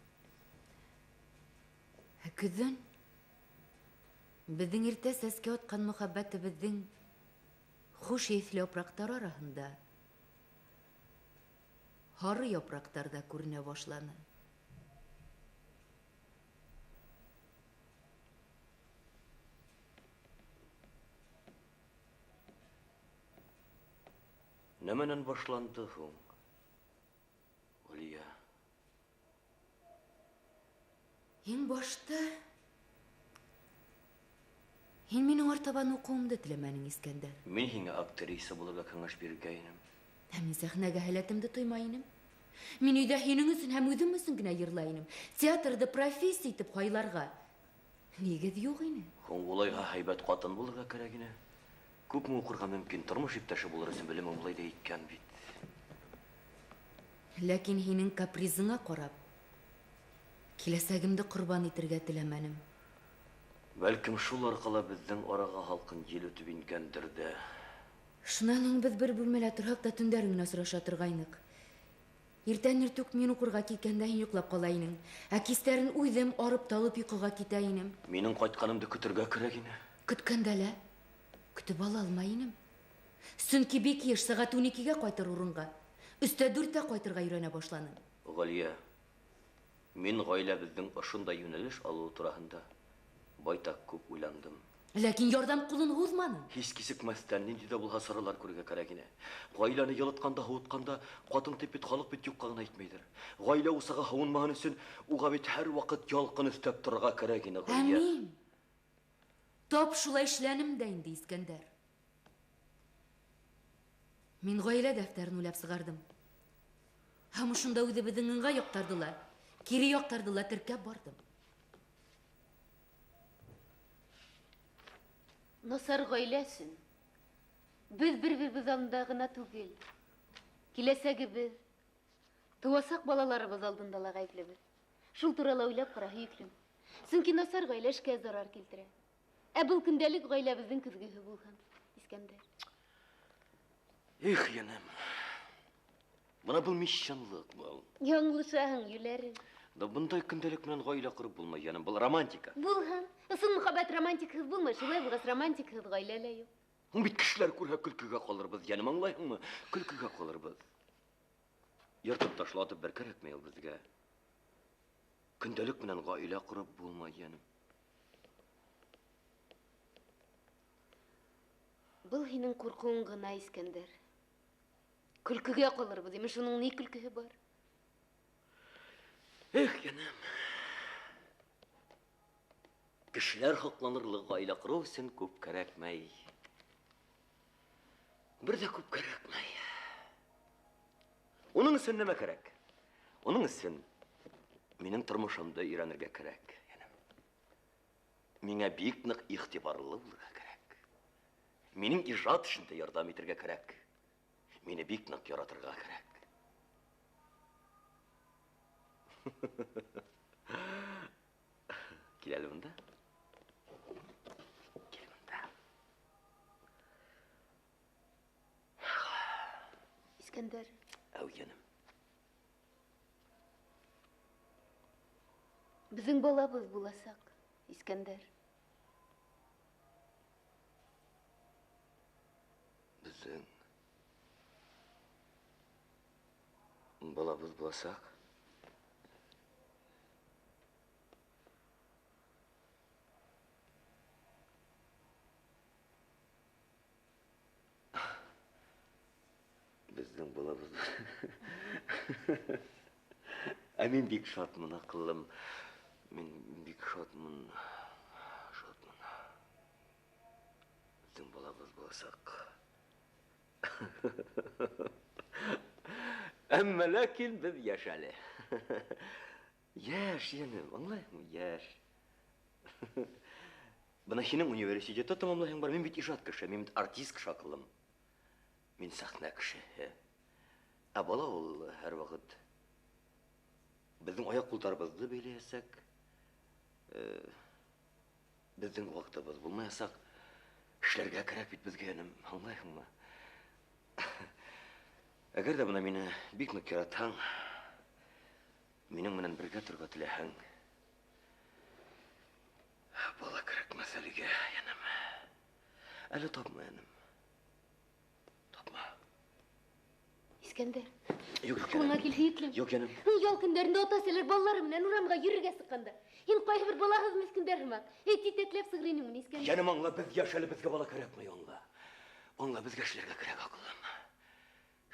Ә көҙөн беҙҙең иртә сәскә атҡан мөхәббәтебеҙҙең хуш еҫле япраҡтар араһында һары япраҡтар ҙа күренә башланы. Нәмәнән башланды һуң, Ғәлиә? Иң башта һин минең артабан уҡыуымды теләмәнең, Искәндәр. Мин һиңә актриса булырға кәңәш биргәйнем. Ә мин сәхнәгә һәләтемде тоймай инем. Мин өйҙә һинең өсөн һәм үҙем өсөн генә йырлай инем. Театрҙы профессия итеп һайларға нигеҙ юҡ ине. Һуң улайға һәйбәт ҡатын булырға кәрәк ине. Күпме уҡырға мөмкин, тормош иптәше булыр өсөн белемең былай ҙа еткән бит. Ләкин һинең капризыңа ҡарап, киләсәгемде ҡорбан итергә теләмәнем. Бәлкем шул арҡала беҙҙең араға һалҡын ел үтеп ингәндер ҙә. Шунан һуң беҙ бер бүлмәлә торһаҡ та төндәрен генә осраша торғайныҡ. Иртән иртүк мин уҡырға киткәндә һин йоҡлап ҡала инең. Ә кистәрен үҙем арып талып йоҡоға китә инем. Минең ҡайтҡанымды көтөргә кәрәк ине. Көткәндә лә көтөп ала алмай инем. Сөнки бик йыш сәғәт ун икегә ҡайтыр урынға, өстә дүрттә ҡайтырға өйрәнә башланым. Ғәлиә, мин ғаиләбеҙҙең ошондай йүнәлеш алыуы тураһында байтаҡ күп уйландым. Ләкин ярҙам ҡулын һуҙманың. Һис кисекмәҫтән ниндәй ҙә булһа саралар күрергә кәрәк ине. Ғаиләне йылытҡанда, һыуытҡанда ҡатын тип бит халыҡ бит юҡҡа ғына әйтмәйҙер. Ғаилә усағы һыуынмаһын өсөн уға бит һәр ваҡыт ялҡын өҫтәп торорға кәрәк ине, Ә Ғәлиә. мин тап шулай эшләнем дә инде, Искәндәр. Мин ғаилә дәфтәрен уйлап сығарҙым. Һәм ошонда үҙебеҙҙең ыңғай яҡтарҙы ла, кире яҡтарҙы ла теркәп барҙым. Насар ғаилә өсөн беҙ бер-беребеҙ алдында ғына түгел, киләсәгебеҙ, тыуасаҡ балаларыбыҙ алдында ла ғәйеплебеҙ. Шул турала уйлап ҡара, һөйөклөм. Сөнки насар ғаилә эшкә зарар килтерә. Ә был көндәлек ғаиләбеҙҙең көҙгөһө булһын, Искәндәр. Их, йәнем. Бына был мещанлыҡ был. Яңылышаһың, йүләрем. Да бындай көндәлек менән ғаилә ҡороп булмай, йәнем, был романтика. Булһын. Ысын мөхәббәт романтикһыҙ булмай, шулай булғас романтикһыҙ ғаилә лә юҡ. Һуң бит кешеләр күрһә көлкөгә ҡалырбыҙ, йәнем, аңлайһыңмы? Көлкөгә ҡалырбыҙ. Йыртып ташлатып бер кәрәкмәй ул беҙгә. Көндәлек менән ғаилә ҡороп булмай, йәнем. Был һинең ҡурҡыуың ғына, Искәндәр. Көлкөгә ҡалырбыҙ, имеш, уның ни көлкөһө бар? Эх, йәнем. Кешеләр һоҡланырлыҡ ғаилә ҡороу өсөн күп кәрәкмәй. Бер ҙә күп кәрәкмәй. Уның өсөн нәмә кәрәк? Уның өсөн минең тормошомдо өйрәнергә кәрәк, йәнем. Миңә бик ныҡ иғтибарлы булырға кәрәк. Минең ижад эшендә ярҙам итергә кәрәк. Мине бик ныҡ яратырға кәрәк. Кил әле бында. Кил бында. Искәндәр. Әү, йәнем. Беҙҙең балабыҙ буласаҡ, Искәндәр. Беҙҙең балабыҙ буласаҡ. Беҙҙең балабыҙ. Ә мин бик шатмын, аҡыллым. Мин бик шатмын. Шатмын. Беҙҙең балабыҙ буласаҡ. Әммә ләкин беҙ йәш әле. Йәш, йәнем, аңлайһыңмы? Йәш. Бына һинең университетты тамамлайһың бар. Мин бит ижад кеше, мин бит артист кеше, аҡыллым. Мин сәхнә кешеһе. Ә бала ул һәр ваҡыт беҙҙең аяҡ ҡулдарыбыҙҙы бәйләйәсәк. Беҙҙең ваҡытыбыҙ булмаясаҡ. Эшләргә кәрәк бит беҙгә, йәнем, аңлайһыңмы? Әгәр ҙә бына мине бик ныҡ яратһаң, минең менән бергә торорға теләһәң, бала кәрәкмәҫ әлегә, йәнем. Әле тапма, йәнем. Тапма. Искәндәр. Юҡ, юҡ, Ҡулыңа йәнем. кил, һөйөклөм. Юҡ, йәнем. Ял көндәрендә ата-әсәләр балалары менән урамға йөрөргә сыҡҡанда, һин ҡайһы бер балаһыҙ меҫкендәр һымаҡ, эй, титәкләп сығыр инең мине, Искәндәр. Йәнем, аңла, беҙ йәш әле, беҙгә бала кәрәкмәй, аңла. Аңла, беҙгә эшләргә кәрәк, аҡыллым.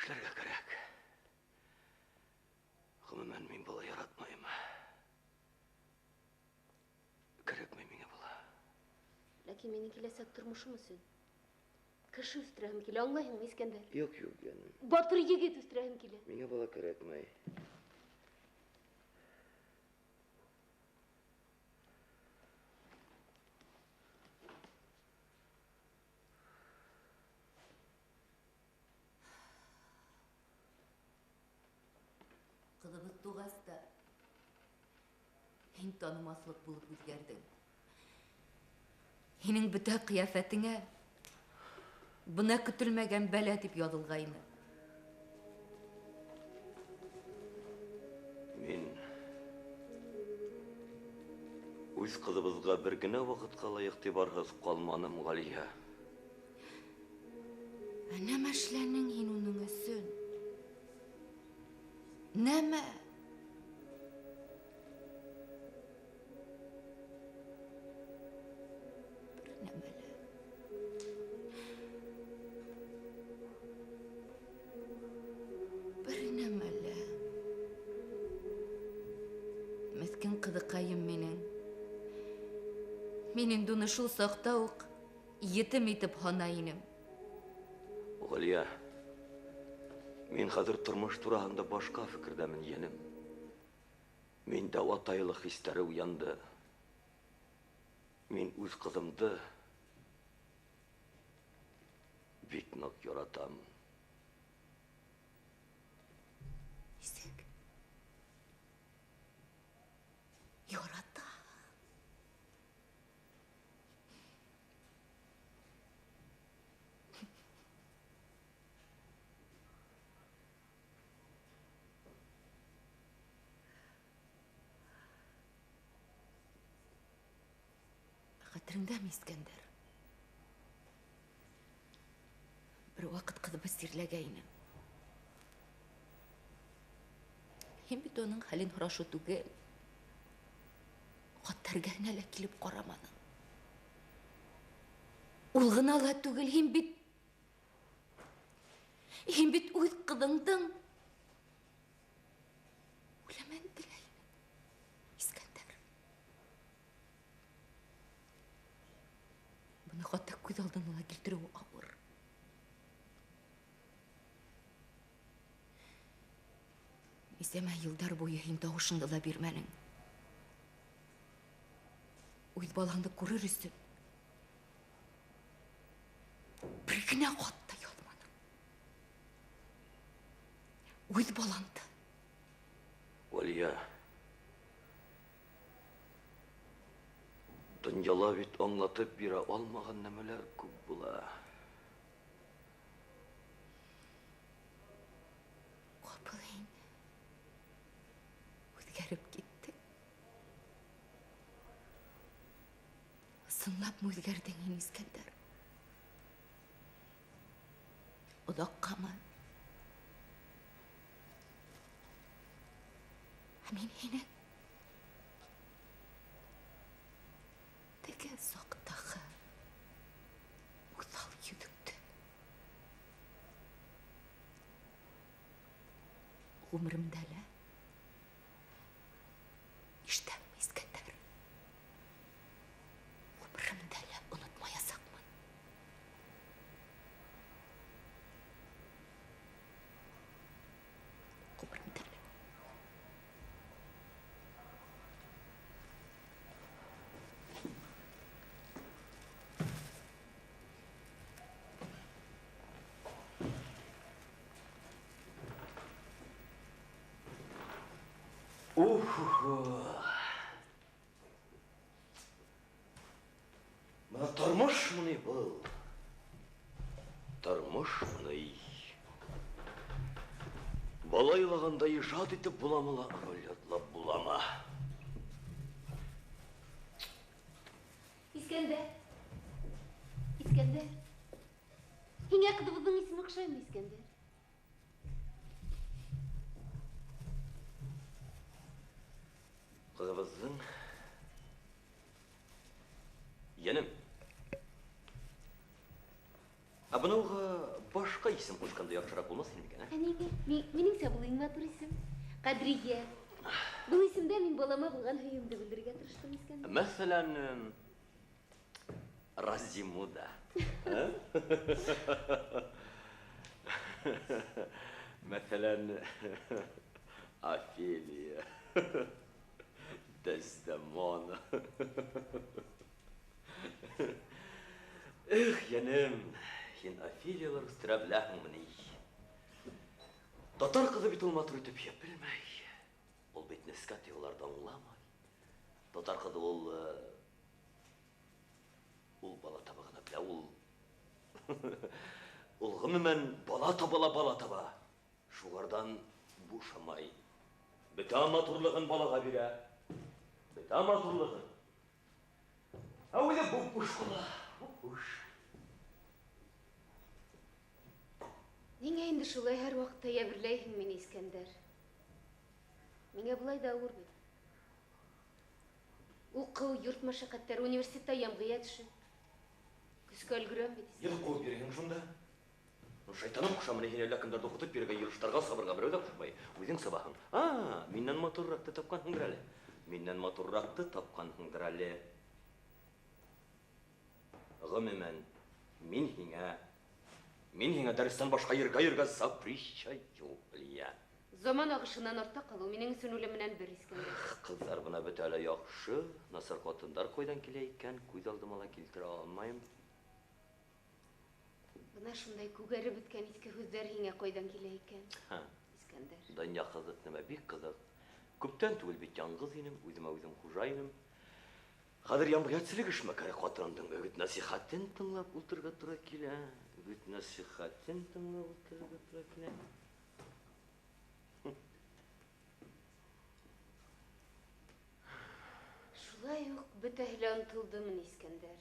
Эшләргә кәрәк. Ғөмүмән, мин бала яратмайым. Кәрәкмәй миңә бала. Ләкин минең киләсәк тормошом өсөн кеше үҫтерәһем килә, аңлайһыңмы, Искәндәр? Юҡ, юҡ, йәнем. Батыр егет үҫтерәһем килә. Миңә бала кәрәкмәй. Ҡыҙыбыҙ туғас та һин танымаҫлыҡ булып үҙгәрҙең. Һинең бөтә ҡиәфәтеңә бына көтөлмәгән бәлә тип яҙылғайны. Мин үҙ ҡыҙыбыҙға бер генә ваҡытҡа ла иғтибарһыҙ ҡалманым, Ғәлиә. Ә нәмә эшләнең һин уның өсөн? Нәмә? Бер нәмә лә. Бер нәмә лә. Меҫкен ҡыҙыҡайым минең. Мин инде уны шул саҡта уҡ етем итеп һанай инем. Ғәлиә, мин хәҙер тормош тураһында башҡа фекерҙәмен, йәнем. Миндә атайлыҡ хистәре уянды. Мин үҙ ҡыҙымды бик ныҡ яратам. Нисек? Ярата? Хәтереңдәме, Искәндәр? Бер ваҡыт ҡыҙыбыҙ сирләгәйне. Һин бит уның хәлен һорашыу түгел, хатта эргәһенә лә килеп ҡараманың. Ул ғына ла түгел, һин бит үҙ ҡыҙыңдың үлемен теләйһең, Искәндәр. Быны хатта күҙ алдына ла килтереү ауыр. Нисәмә йылдар буйы һин тауышыңды ла бирмәнең. Үҙ балаңды күрер өсөн генә хат та яҙманың. Үҙ балаңды. Вәлиә, донъяла бит аңлатып бирә алмаған нәмәләр күп була. Ҡапыл һин үҙгәреп киттең. Ысынлапмы үҙгәрҙең һин, Искәндәр? Оҙаҡҡамы? Ә мин һине теге саҡтағы уҫал йөҙөңдө ғүмеремдә лә ишетәңме, Искәндәр? Ғүмеремдә лә онотмаясаҡмын. Ғүмеремдә лә. Бына тормошмо ни был? Тормошмо ни? Бала илағанда ижад итеп буламы ла, роль ятлап буламы? Искәндәр, Искәндәр, һиңә ҡыҙыбыҙҙың исеме оҡшаймы, Искәндәр? Ҡыҙыбыҙҙың йәнем. Ә бына уға башҡа исем ҡушҡанда яҡшыраҡ булмаҫ ине микән, ә? Ә ниңә? Минеңсә, был иң матур исем. Ҡәҙриә. Был исемдә мин балама булған һөйөмдө белдерергә тырыштым, Искәндәр. Мәҫәлән, Разимуда. Мәҫәлән, Офелия. Дездемона. Эх, йәнем, һин Офелиялар үҫтерә беләһеңме ни? Татар ҡыҙы бит ул матур итеп йәп белмәй. Ул бит нескә тойғоларҙы аңламай. Татар ҡыҙы ул бала таба ғына белә, ул ғөмүмән бала таба ла бала таба. Шуларҙан бушамай. Бөтә матурлығын балаға бирә. Бөтә матурлығын. Ә үҙе буп-буш ҡала, буп-буш. Ниңә инде шулай һәр ваҡытта йәберләйһең мине, Искәндәр? Миңә былай ҙа ауыр бит. Уҡыу, йорт мәшәҡәттәре, университетта йәмғиәт эше. Көскә өлгөрәм бит, Искәндәр. Йыл ҡыуып йөрөйһөң шунда. Ну, шайтаным ҡуша, менә һин әллә кемдәрҙе уҡытып йөрөргә, йыйылыштарға сабырға берәү ҙә ҡушмай. Үҙең сабаһың. А, минән матурыраҡты тапҡанһыңдыр әле. Минән матурыраҡты тапҡанһыңдыр әле. Ғөмүмән, мин һиңә дәрестән башҡа ергә йөрөргә запрещаю, Әлиә. Заман ағышынан артта ҡалыу минең өсөн үлем менән бер, Искәндәр. Ҡыҙҙар бына бөтә лә яҡшы, насар ҡатындар ҡайҙан килә икән, күҙ алдыма ла килтерә алмайым. Бына шундай күгәреп бөткән иҫке һүҙҙәр һиңә ҡайҙан килә икән, Һа. Искәндәр? Донъя ҡыҙыҡ нәмә, бик ҡыҙыҡ. Күптән түгел бит яңғыҙ инем, үҙемә үҙем хужа инем. Хәҙер йәмғиәтселек эшмәкәре ҡатынымдың өгөт-нәсихәтен тыңлап ултырырға тура килә. Өгөт-нәсихәтен тыңлап ултырырға тура килә. Шулай уҡ бөтәһе лә онотолдомон, Искәндәр.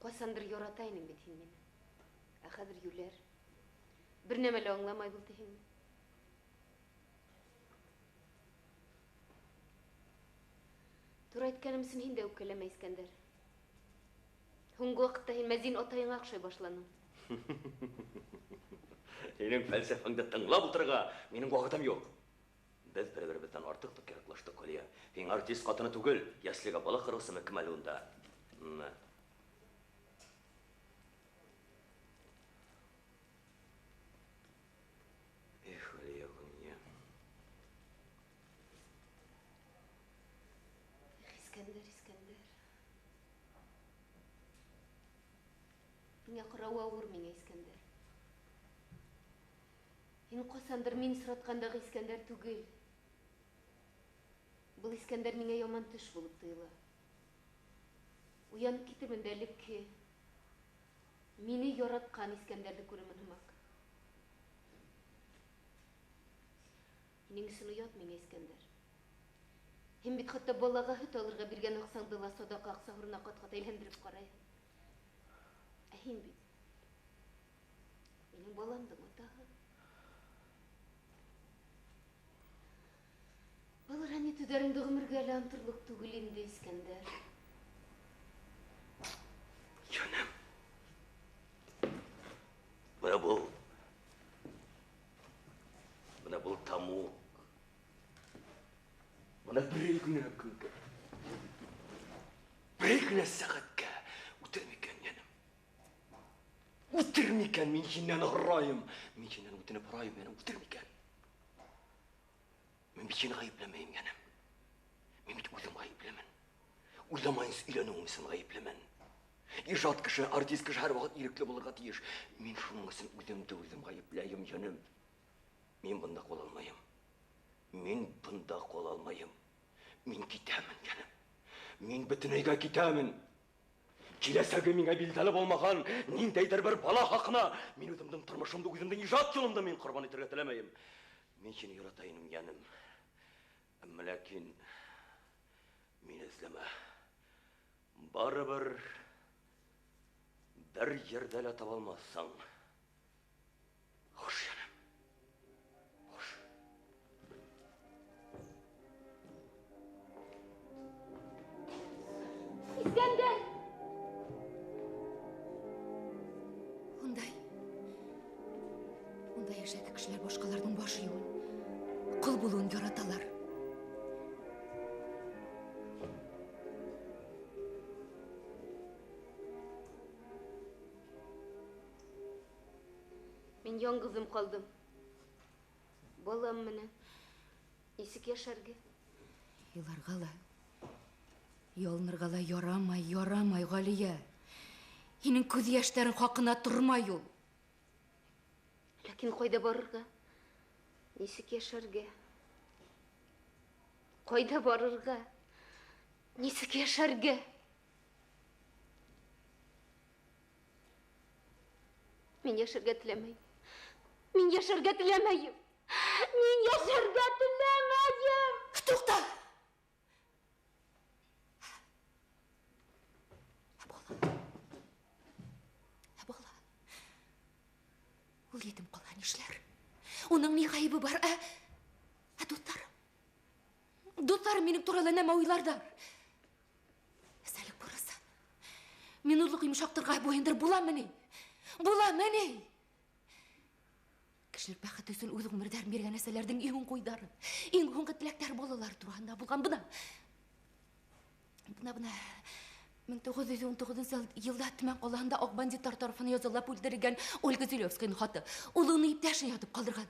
Ҡасандыр ярата инең бит һин мине. Ә хәҙер юләр. Бер нәмә лә аңламай был тиһеңме? Тура әйткәнем өсөн һин дә үпкәләмә, Искәндәр. Һуңғы ваҡытта һин мәзин атайыңа оҡшай башланың. Һинең фәлсәфәңде тыңлап ултырырға минең ваҡытым юҡ. Беҙ бер-беребеҙҙән артыҡ та кәрәклаштыҡ, Ғәлиә. Һин артист ҡатыны түгел, йәслегә бала ҡараусымы кем әле унда? Эх, Ғәлиә, Ғәлиә. Эх, Искәндәр, Искәндәр. Һиңә ҡарауы ауыр миңә, Искәндәр. Һин ҡасандыр мин осратҡандағы Искәндәр түгел. Был Искәндәр миңә яман төш булып тойола. Уянып китермен дә элекке мине яратҡан Искәндәрҙе күрермен һымаҡ. Һинең өсөн оят миңә, Искәндәр. Һин бит хатта балаға һөт алырға биргән аҡсаңды ла садаҡа аҡса урынына ҡат-ҡат әйләндереп ҡарайһың. Ә һин бит минең баламдың атаһы. Был рәнйетеүҙәреңде ғүмергә лә оноторлоҡ түгел инде, Искәндәр. Йәнем. Бына был тамуҡ. Бына бер генә көнгә, бер генә сәғәткә үтер микән, йәнем? Үтер микән? Мин һинән һорайым. Мин һинән үтенеп һорайым, йәнем, үтер микән? Мин бит һине ғәйепләмәйем, йәнем. Мин бит үҙем ғәйеплемен. Уйламайынса өйләнеүем өсөн ғәйеплемен. Ижад кеше, артист кеше һәр ваҡыт ирекле булырға тейеш. Мин шуның өсөн үҙемде үҙем ғәйепләйем, йәнем. Мин бында ҡала алмайым. Мин бында ҡала алмайым. Мин китәмен, йәнем. Мин бөтөнләйгә китәмен. Киләсәге миңә билдәле булмаған ниндәйҙер бер бала хаҡына мин үҙемдең тормошомдо, үҙемдең ижад юлымды мин ҡорбан итергә теләмәйем. Мин һине ярата инем, йәнем. Әммә ләкин мине эҙләмә. Барыбер бер ерҙә лә таба алмаҫһың. Хуш, йәнем. Хуш. Искәндәр! Ундай йәшәге кешеләр башҡаларҙың баш эйеүен, ҡол булыуын яраталар. Мин яңғыҙым ҡалдым. Балам менән нисек йәшәргә? Иларға ла, ялынырға ла ярамай, ярамай, Ғәлиә. Һинең күҙ йәштәрең хаҡына тормай ул. Ләкин ҡайҙа барырға? Нисек йәшәргә? Ҡайҙа барырға? Нисек йәшәргә? Мин йәшәргә теләмәйем. Мин йәшәргә теләмәйем. Мин йәшәргә теләмәйем. Туҡта! Ә бала? Ә бала? Ул етем ҡалһа нишләр? Уның ни ғәйебе бар, ә? Ә дуҫтарым? Дуҫтарым минең турала нәмә уйларҙар? Әсәлек бурысы. Минутлыҡ йомшаҡтырға буйындыр буламы ни? Буламы ни? Кешелек бәхете өсөн үҙ ғүмерҙәрен биргән әсәләрҙең иң ҡуйҙары, иң һуңғы теләктәр балалар тураһында булған бына. Бына, бына. 1919 йылда Төмән ҡалаһында аҡ бандиттар тарафынан язалап үлтерелгән Ольга Зелевскаяның хаты. Ул уны иптәшен ятып ҡалдырған.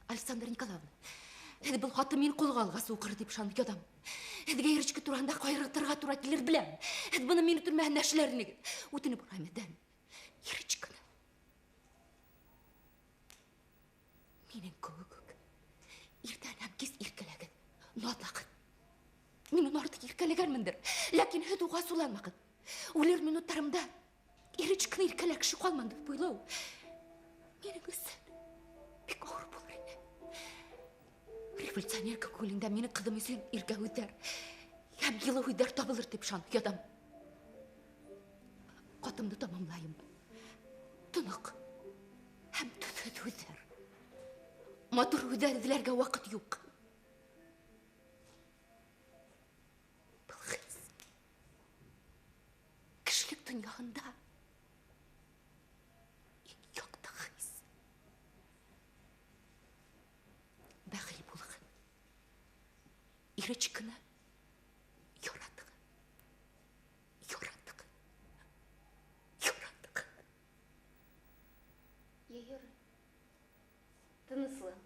Александра Николаевна, һеҙ был хатты мин ҡулға алғас уҡыр тип ышанып ятам. Һеҙгә Ирочка тураһында ҡайғыртырға тура килер беләм. Һеҙ быны мине төрмәһендә эшләр инегеҙ. Үтенеп һорайым һеҙҙән. Ирочканы минең кеүек үк иртән һәм кис иркәләгеҙ, наҙлағыҙ. Мин уны артыҡ иркәләгәнмендер, ләкин һеҙ уға асыуланмағыҙ. Үлер минуттарымда Ирочканы иркәләр кеше ҡалманы тип уйлау минең өсөн бик ауыр булыр ине. Революционер күңелендә минең ҡыҙым өсөн иркә һүҙҙәр һәм йылы һүҙҙәр табылыр тип ышанып ятам. Ҡатымды тамамлайым. Тоноҡ һәм төҫһөҙ һүҙҙәр. Матур һүҙҙәр эҙләргә ваҡыт юҡ. Был хис кешелек донъяһында иң яҡты хис. Бәхил булығыҙ. Ирочканы яратығыҙ. Яратығыҙ. Яратығыҙ. Йә, тыныслан.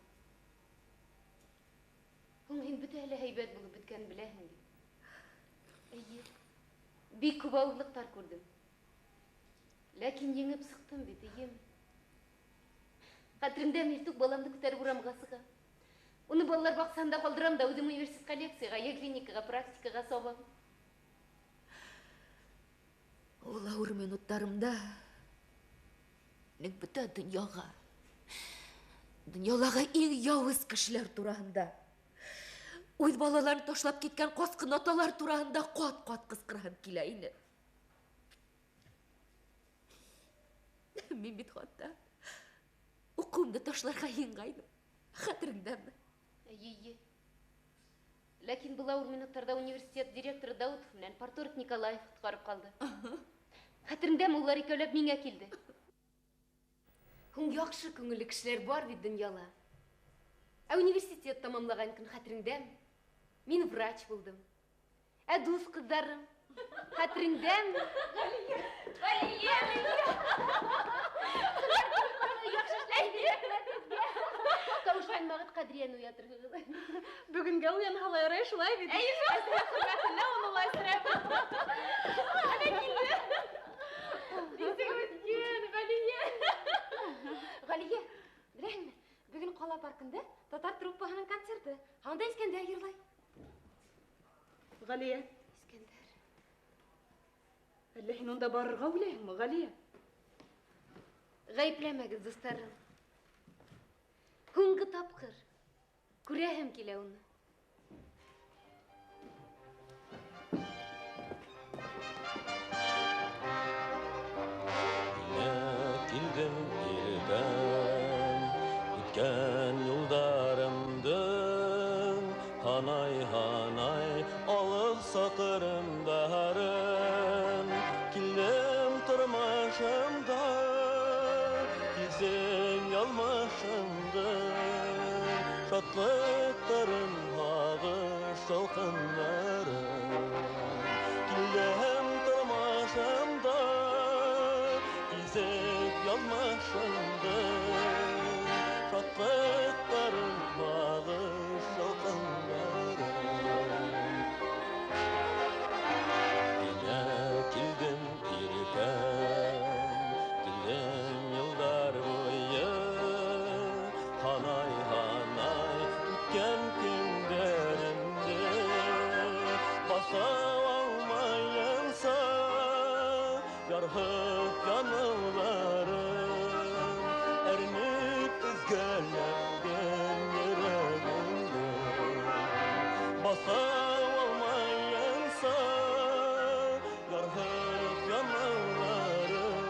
Һуң һин бөтәһе лә һәйбәт булып бөткәнен беләһең бит. Эйе, бик күп ауырлыҡтар күрҙем. Ләкин еңеп сыҡтым бит, эйем. Хәтереңдәме, иртүк баламды күтәреп урамға сығам. Уны балалар баҡсаһында ҡалдырам да үҙем университетҡа лекцияға, йә клиникаға, практикаға сабам. Ул ауыр минуттарымда минең бөтә донъяға, донъялағы иң яуыз кешеләр тураһында, үҙ балаларын ташлап киткән ҡасҡын аталар тураһында ҡат-ҡат ҡысҡырһам килә ине. Мин бит хатта уҡыуымды ташларға йыйынғайным. Хәтереңдәме? Эйе. Ләкин был ауыр минуттарҙа университет директоры Даутов менән парторг Николаев ҡотҡарып ҡалды. Хәтереңдәме, улар икәүләп миңә килде. Һуң яҡшы күңелле кешеләр бар бит донъяла. Ә университет тамамлаған көн хәтереңдәме? Мин врач булдым. Ә дуҫ ҡыҙҙарым хәтереңдәме? Ғәлиә! Ғәлиә! Яҡшы эшләйһегеҙ. Тауышланмағыҙ, Ҡәҙриәне уятырһығыҙ. Бөгөнгә уянһа ла ярай, шулай бит? Әйе, шул. Хөрмәтенә уны улай сөрәбеҙ. Әнә килде. Нисек үткән, Ғәлиә? Ғәлиә, беләһеңме, бөгөн ҡала паркында татар труппаһының концерты. Анда Искәндәр йырлай. Ғәлиә. Искәндәр. Әллә һин унда барырға уйлайһыңмы, Ғәлиә? Ғәйепләмәгеҙ, дуҫтарым. Һуңғы тапҡыр күрәһем килә уны. Һиңә килдем иртән, үткән юлдарымды һанай-һанай алыҫ саҡрымдарын. Килдем тормошомда, килсен яҙмышымды, шатлыҡтарым, һағыш ялҡындарым. Килдем тормошомда, килсен яҙмышымды, шатлыҡтарым, һағыш ялҡындарым. Һиңә килдем иртән, килдем йылдар буйы, һанай-һанай үткән көндәремде баҫа алмайынса ярһып яныуҙарым, әрнеп өҙгәләнгән йөрәгемде баҫа алмайынса ярһып яныуҙарым,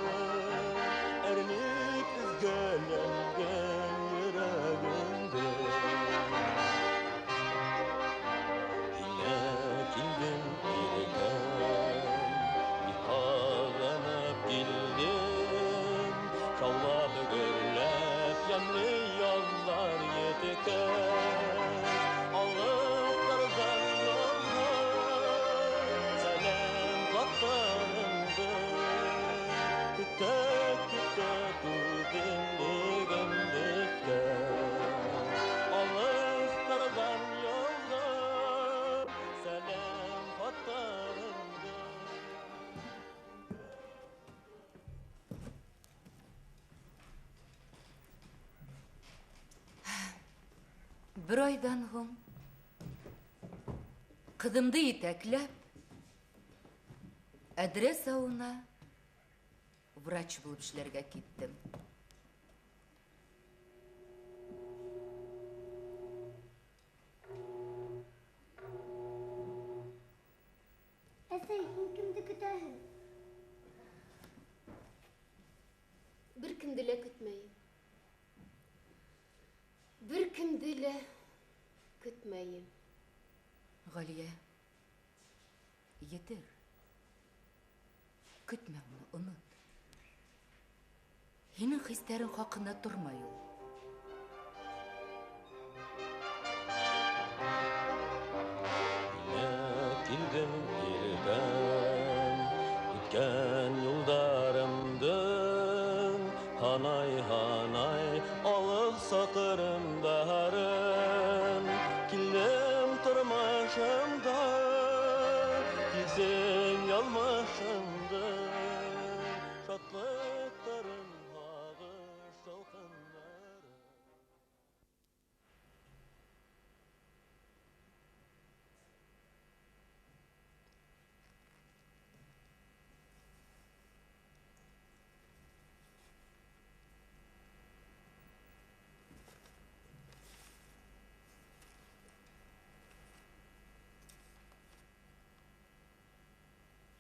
әрнеп өҙгәләнгән йөрәгемде. Һиңә килдем иртән, бик һағынып килдем, шаулап гөрләп йәмле яҙҙар еткән. Алыҫтарҙан яҙға сәләм хаттарыңды көтә-көтә түҙемлегем бөткән. Алыҫтарҙан яҙға сәләм хаттарыңды. Бер айҙан һуң ҡыҙымды етәкләп Әҙрәс ауылына врач булып эшләргә киттем. Әсәй, һин кемде көтәһең? Бер кемде лә көтмәйем. Бер кемде лә көтмәйем. Ғәлиә, етер. Көтмә уны, онот. Һинең хистәрең хаҡына тормай ул. Һиңә килдем иртән, үткән юлдарымды һанай-һанай алыҫ саҡрымдарын. Килдем тормошомда, килсен яҙмышымды, шатлыҡ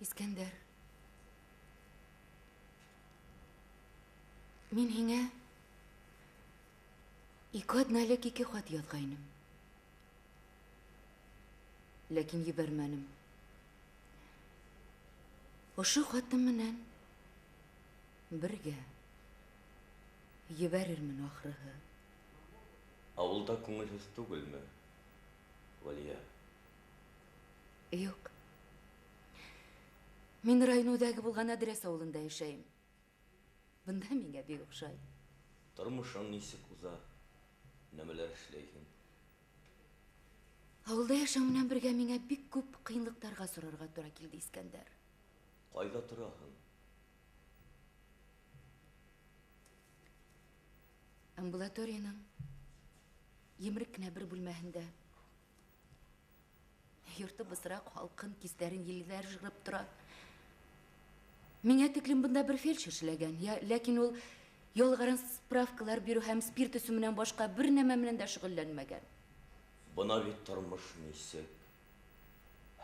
Искәндәр, мин һиңә 2 аҙна элек 2 хат яҙғайным. Ләкин ебәрмәнем. Ошо хатым менән бергә ебәрермен ахырыһы. Ауылда күңелһеҙ түгелме, Ғәлиә? Юҡ. Мин район үҙәге булған Адрес ауылында йәшәйем. Бында миңә бик оҡшай. Тормошоң нисек уза? Нәмәләр эшләйһең? Ауылда йәшәү менән бергә миңә бик күп ҡыйынлыҡтарға осрарға тура килде, Искәндәр. Ҡайҙа тораһың? Амбулаторияның емерек кенә бер бүлмәһендә. Йорто бысраҡ, һалҡын, кистәрен елдәр жырып тора. Миңә тиклем бында бер фельдшер эшләгән, ләкин ул ялған справкалар биреү һәм спирт эсеү менән башҡа бер нәмә менән дә шөғөлләнмәгән. Бына бит тормош нисек.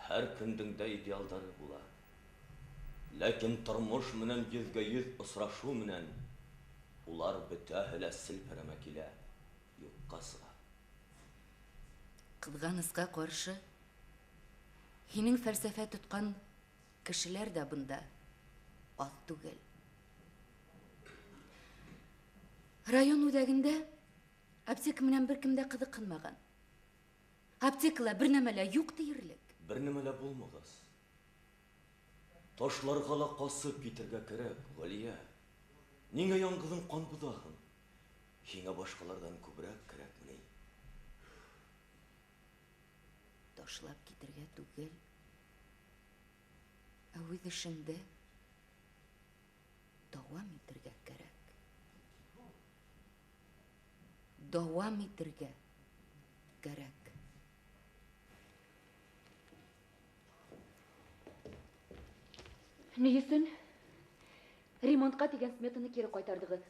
Һәр кемдең дә идеалдары була. Ләкин тормош менән йөҙгә-йөҙ осрашыу менән улар бөтәһе лә селпәрәмә килә, юҡҡа сыға. Ҡыҙғанысҡа ҡаршы, һинең фәлсәфә тотҡан кешеләр ҙә бында аҙ түгел. Район үҙәгендә аптека менән бер кем дә ҡыҙыҡһынмаған. Аптекала бер нәмә лә юҡ тиерлек. Бер нәмә лә булмағас, ташларға ла ҡасып китергә кәрәк, Ғәлиә. Ниңә яңғыҙың ҡан боҙаһың? Һиңә башҡаларҙан күберәк кәрәкме ни? Ташлап китергә түгел, ә үҙ эшеңде дауам итергә кәрәк. Дауам итергә кәрәк. Ни өсөн ремонтҡа тигән сметаны кире ҡайтарҙығыҙ?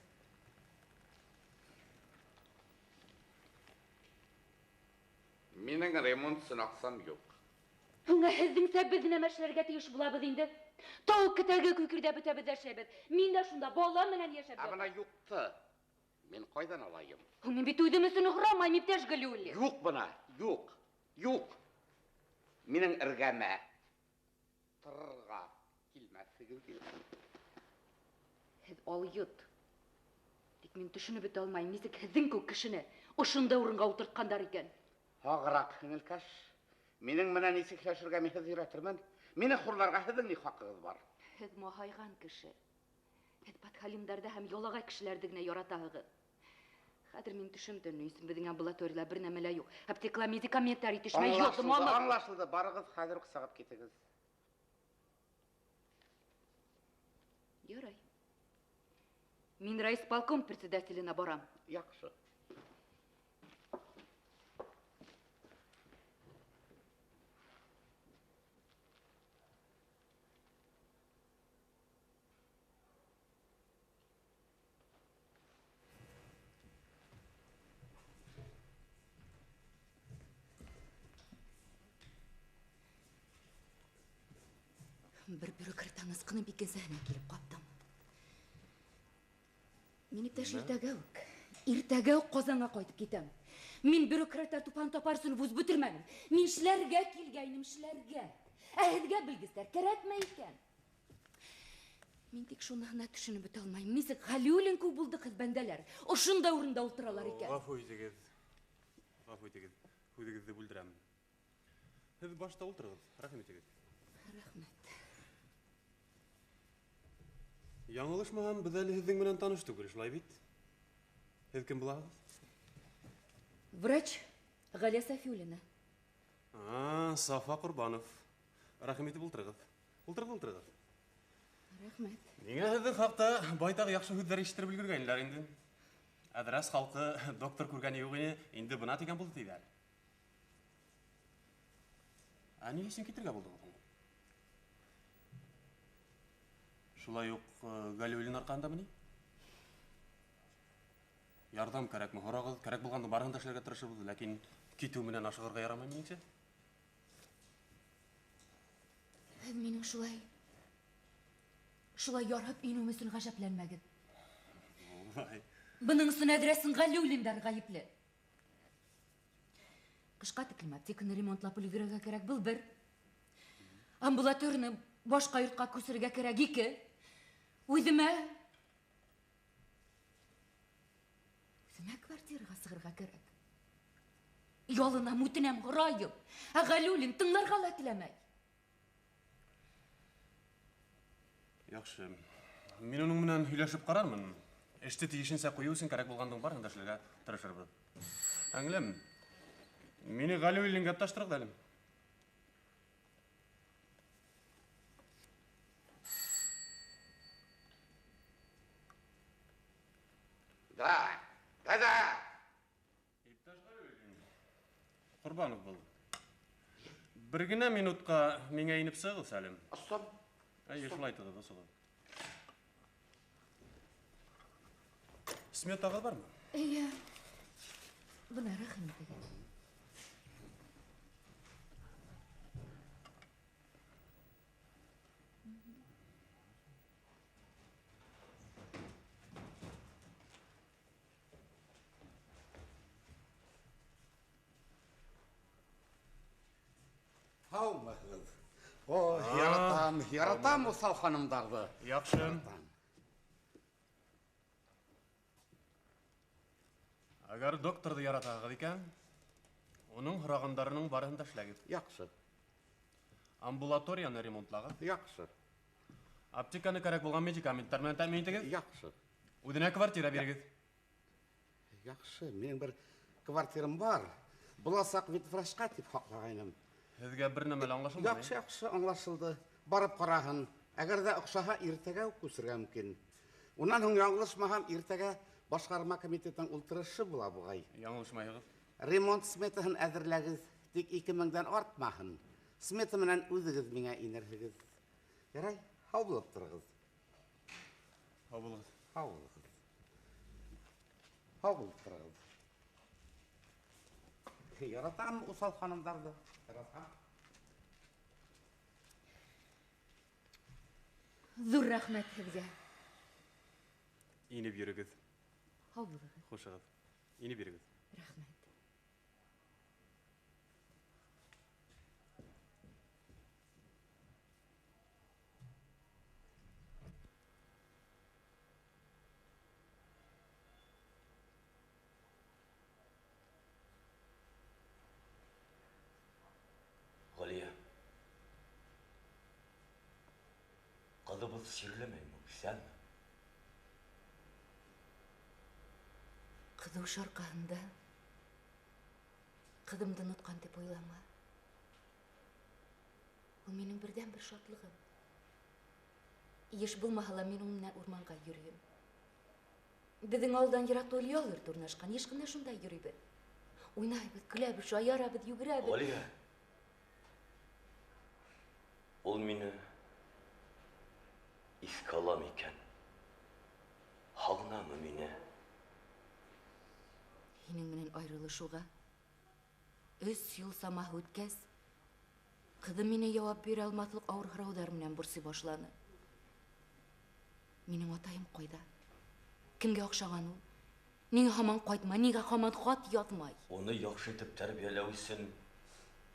Минең ремонт өсөн аҡсам юҡ. Һуңа һеҙҙеңсә беҙ нәмә эшләргә тейеш булабыҙ инде? Тауыҡ кетәге күкерҙә бөтәбеҙ ҙә эшләйбеҙ. Мин дә шунда бала менән йәшәп Ә бына юҡты мин ҡайҙан алайым? Һуң мин бит үҙем өсөн һорамайым, иптәш Галиуллин. Юҡ бына, юҡ, юҡ. Минең эргәмә торорға килмәҫһегеҙ бит. Һеҙ алйот. Тик мин төшөнөп бөтә алмайым, нисек һеҙҙең кеүек кешене ошондай урынға ултыртҡандар икән. Һағыраҡ, һеңелкәш. Минең менән нисек һөйләшергә мин һеҙҙе өйрәтермен. Мине хурларға һеҙҙең ни хаҡығыҙ бар? Һеҙ маһайған кеше. Һеҙ подхалимдарҙы һәм ялағай кешеләрҙе генә яратаһығыҙ. Хәҙер мин төшөндөм, ни өсөн беҙҙең амбулаторияла бер нәмә лә юҡ. Аптекала медикаменттар етешмәй, юҡ, Аңлашылды, мама. аңлашылды. Барығыҙ, хәҙер үк сығып китегеҙ. Ярай. Мин райисполком председателенә барам. Яҡшы. Бер бюрократтан ысҡынып икенсеһенә килеп ҡаптым. Мин иптәш иртәгә үк Ҡазанға ҡайтып китәм. Мин бюрократтар тупан тапар өсөн вуз бөтөрмәнем. Мин эшләргә килгәйнем, эшләргә. Ә һеҙгә белгестәр кәрәкмәй икән. Мин тик шуны ғына төшөнөп бөтә алмайым. Нисек Галиуллин күп булды һеҙ бәндәләр. Ошондай урында ултыралар икән. Ғәфү итегеҙ. Ғәфү итегеҙ. Һүҙегеҙҙе бүлдерәм. Һеҙ башта ултырығыҙ, рәхим итегеҙ. Рәхмәт. Яңылышмаһам, беҙ әле һеҙҙең менән таныш түгел, шулай бит? Һеҙ кем булаһығыҙ? Врач Ғәлиә Сафиуллина. Сафа Ҡорбанов. Рәхим итеп ултырығыҙ. Ултырығыҙ, ултырығыҙ. Рәхмәт. Миңә һеҙҙең хаҡта байтаҡ яҡшы һүҙҙәр ишеттереп өлгөргәйнеләр инде. Әҙрәс халҡы доктор күргәне юҡ ине, инде бына тигән булды тиҙәр. Ә ни өсөн китергә булдығыҙ һуң? Шулай уҡ Галиуллин арҡаһындамы ни? Ярҙам кәрәкме? Һорағыҙ, кәрәк булғанды барыһын да эшләргә тырышырбыҙ, ләкин китеү менән ашығырға ярамай минеңсә. Һеҙ минең шулай Шулай ярһып инеүем өсөн ғәжәпләнмәгеҙ. Улай. Бының өсөн Әҙрәсең Ғәлиуллиндар ғәйепле. Ҡышҡа тиклем аптеканы ремонтлап өлгөрөргә кәрәк, был бер. Амбулаторияны башҡа йортҡа күсерергә кәрәк, ике. Үҙемә квартираға сығырға кәрәк. Ялынам, үтенәм, һорайым. Ә Ғәлиуллин тыңларға ла теләмәй. Яҡшы. Мин уның менән һөйләшеп ҡарармын. Эште тейешенсә ҡуйыу өсөн кәрәк булғандың барыһын да эшләргә тырышырбыҙ. Әңлем, мине Ғәлиуллингә таштырығыҙ әле. Да, да, да. Иптәш Ғәлиуллин, Ҡорбанов был. Бер генә минутҡа миңә инеп сығығыҙ әле. Остоп. Әйе, шулай итегеҙ, осоғоҙ. Сметағыҙ бармы? Эйе. Бына рәхим итегеҙ. Һаумыһығыҙ? О, яратам, яратам уҫал ханымдарҙы. Яҡшы. Әгәр докторҙы яратағыҙ икән, уның һорағандарының барыһын да эшләгеҙ. Яҡшы. Амбулаторияны ремонтлағыҙ. Яҡшы. Аптеканы кәрәк булған медикаменттар менән тәьмин итегеҙ. Яҡшы. Үҙенә квартира бирегеҙ. Яҡшы, минең бер квартирам бар. Буласаҡ ветврачҡа тип һаҡлағайным. Һеҙгә бер нәмә лә аңлашылмай? Яҡшы, яҡшы аңлашылды. Барып ҡараһын. Әгәр ҙә оҡшаһа, иртәгә үк күсергә мөмкин. Унан һуң яңылышмаһам, иртәгә башҡарма комитетының ултырышы була буғай. Яңылышмайһығыҙ. Ремонт сметаһын әҙерләгеҙ, тик 2000-дән артмаһын. Смета менән үҙегеҙ миңә инерһегеҙ. Ярай, һау булып тороғоҙ. Һау булығыҙ. Һау булығыҙ. Һау булып тороғоҙ. Яратам уҫал ханымдарҙы. Яратам. Ҙур рәхмәт һеҙгә. Инеп йөрөгөҙ. Һау булығыҙ. Хушығыҙ. Инеп йөрөгөҙ. Рәхмәт. Ғәлиә, ҡыҙыбыҙ сирләмәйме, иҫәнме? Ҡыҙыуыш арҡаһында ҡыҙымды онотҡан тип уйлама. Ул минең берҙән-бер шатлығым. Йыш булмаһа ла мин уның менән урманға йөрөйөм. Беҙҙең ауылдан йыраҡ түгел ял йорто урынлашҡан, йыш ҡына шунда йөрөйбөҙ. Уйнайбыҙ, көләбеҙ, шаярабыҙ, йүгерәбеҙ. Ғәлиә, ул мине иҫкә аламы икән? Һағынамы мине? Һинең менән айырылышыуға 3 йыл самаһы үткәс, ҡыҙым мине яуап бирә алмаҫлыҡ ауыр һорауҙар менән борсой башланы. Минең атайым ҡайҙа? Кемгә оҡшаған ул? Ниңә һаман ҡайтмай, ниңә һаман хат яҙмай? Уны яҡшы итеп тәрбиәләү өсөн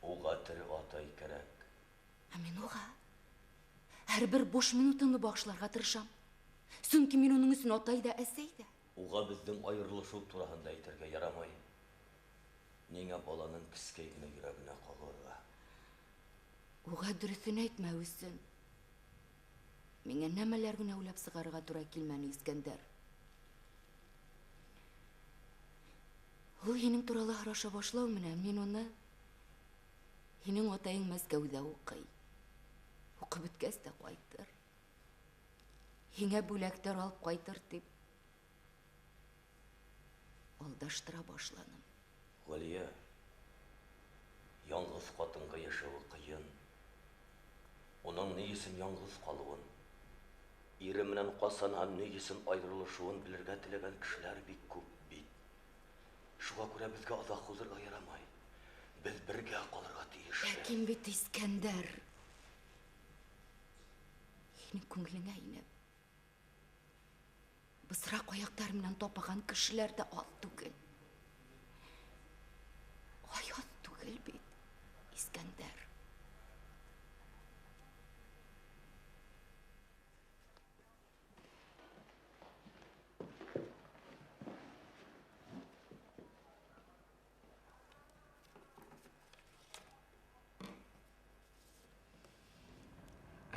уға тере атай кәрәк. Ә мин уға һәр бер буш минутымды бағышларға тырышам. Сөнки мин уның өсөн атай ҙа, әсәй ҙә. Уға беҙҙең айырылышыу тураһында әйтергә ярамай. Ниңә баланың кескәй генә йөрәгенә ҡағылырға? Уға дөрөҫөн әйтмәү өсөн миңә нәмәләр генә уйлап сығарырға тура килмәне, Искәндәр. Ул һинең турала һораша башлау менән мин уны һинең атайың Мәскәүҙә уҡый. Уҡып бөткәс тә ҡайтыр. Һиңә бүләктәр алып ҡайтыр тип алдаштыра башланым. Ғәлиә, яңғыҙ ҡатынға йәшәүе ҡыйын. Уның ни өсөн яңғыҙ ҡалыуын, ире менән ҡасан һәм ни өсөн айырылышыуын белергә теләгән кешеләр бик күп бит. Шуға күрә беҙгә оҙаҡ һуҙырға ярамай. Беҙ бергә ҡалырға тейешбеҙ. Ләкин бит, Искәндәр, Һинең күңелеңә инеп, бысраҡ аяҡтар менән тапаған кешеләр ҙә аҙ түгел. Ай, аҙ түгел бит, Искәндәр.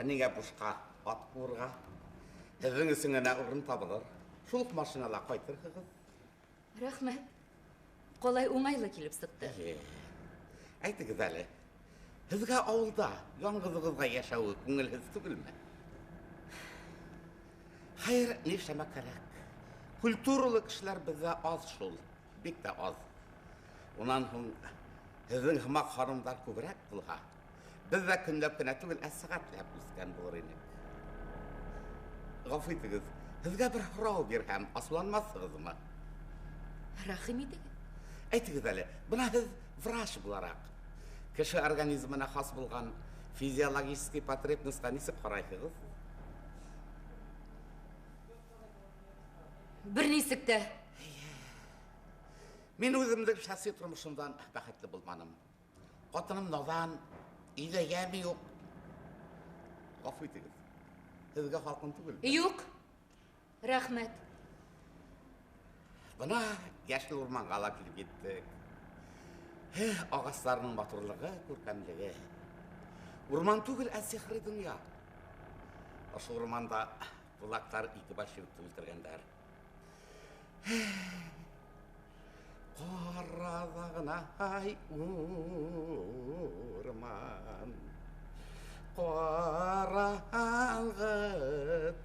Ә ниңә бушҡа ат ҡыуырға? Һеҙҙең өсөн генә урын табылыр. Шул уҡ машинала ҡайтырһығыҙ. Рәхмәт. Ҡалай уңайлы килеп сыҡты. Әйтегеҙ әле, һеҙгә ауылда яңғыҙығыҙға йәшәүе күңелһеҙ түгелме? Хәйер, нишләмәк кәрәк? Культуралы кешеләр беҙҙә аҙ шул, бик тә аҙ. Унан һуң һеҙҙең һымаҡ ханымдар күберәк булһа, беҙ ҙә көнләп кенә түгел, ә сәғәтләп үҫкән булыр инек. Ғәфү итегеҙ, һеҙгә бер һорау бирһәм, асыуланмаҫһығыҙмы? Рәхим итегеҙ. Әйтегеҙ әле, бына һеҙ врач булараҡ, кеше организмына хас булған физиологический потребностьҡа нисек ҡарайһығыҙ? Бер нисек тә. Мин үҙемдең шәхси тормошомдан бәхетле булманым. Ҡатыным наҙан, өйҙә йәме юҡ. Ғәфү итегеҙ, һеҙгә һалҡын түгелме? Юҡ, рәхмәт. Бына йәшел урманға ла килеп еттек. Ағастарының матурлығы, күркәмлеге. Урман түгел, ә сихри донъя. Ошо урманда кулактар ике большевикты үлтергәндәр. Ҡарала ғына ай урман, ҡараңғы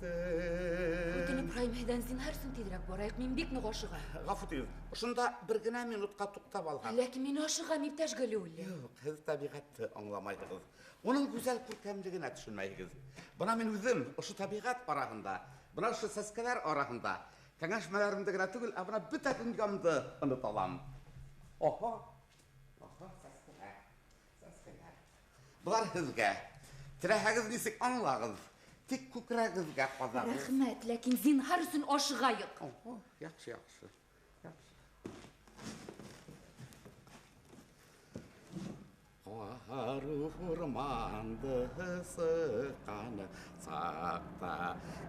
төн. Үтенеп һорайым һеҙҙән, зинһар өсөн тиҙерәк барайыҡ, мин бик ныҡ ашығам. Ғәфү итегеҙ, ошонда бер генә минутҡа туҡтап алһаҡ. Ләкин мин ашығам, иптәш Галиуллин. Юҡ, һеҙ тәбиғәтте аңламайһығыҙ. Уның гүзәл күркәмлегенә төшөнмәйһегеҙ. Бына мин үҙем ошо тәбиғәт араһында, бына ошо сәскәләр араһында кәңәшмәләремде генә түгел, ә бына бөтә донъямды онота алам. Оһо, оһо, сәскәләр, сәскәләр. Былар һеҙгә. Теләһәгеҙ нисек аңлағыҙ, тик күкрәгеҙгә ҡаҙағыҙ. Рәхмәт, ләкин зинһар өсөн ашығайыҡ. Оһо, яҡшы, яҡшы, яҡшы. Ҡар урманды сыҡҡан саҡта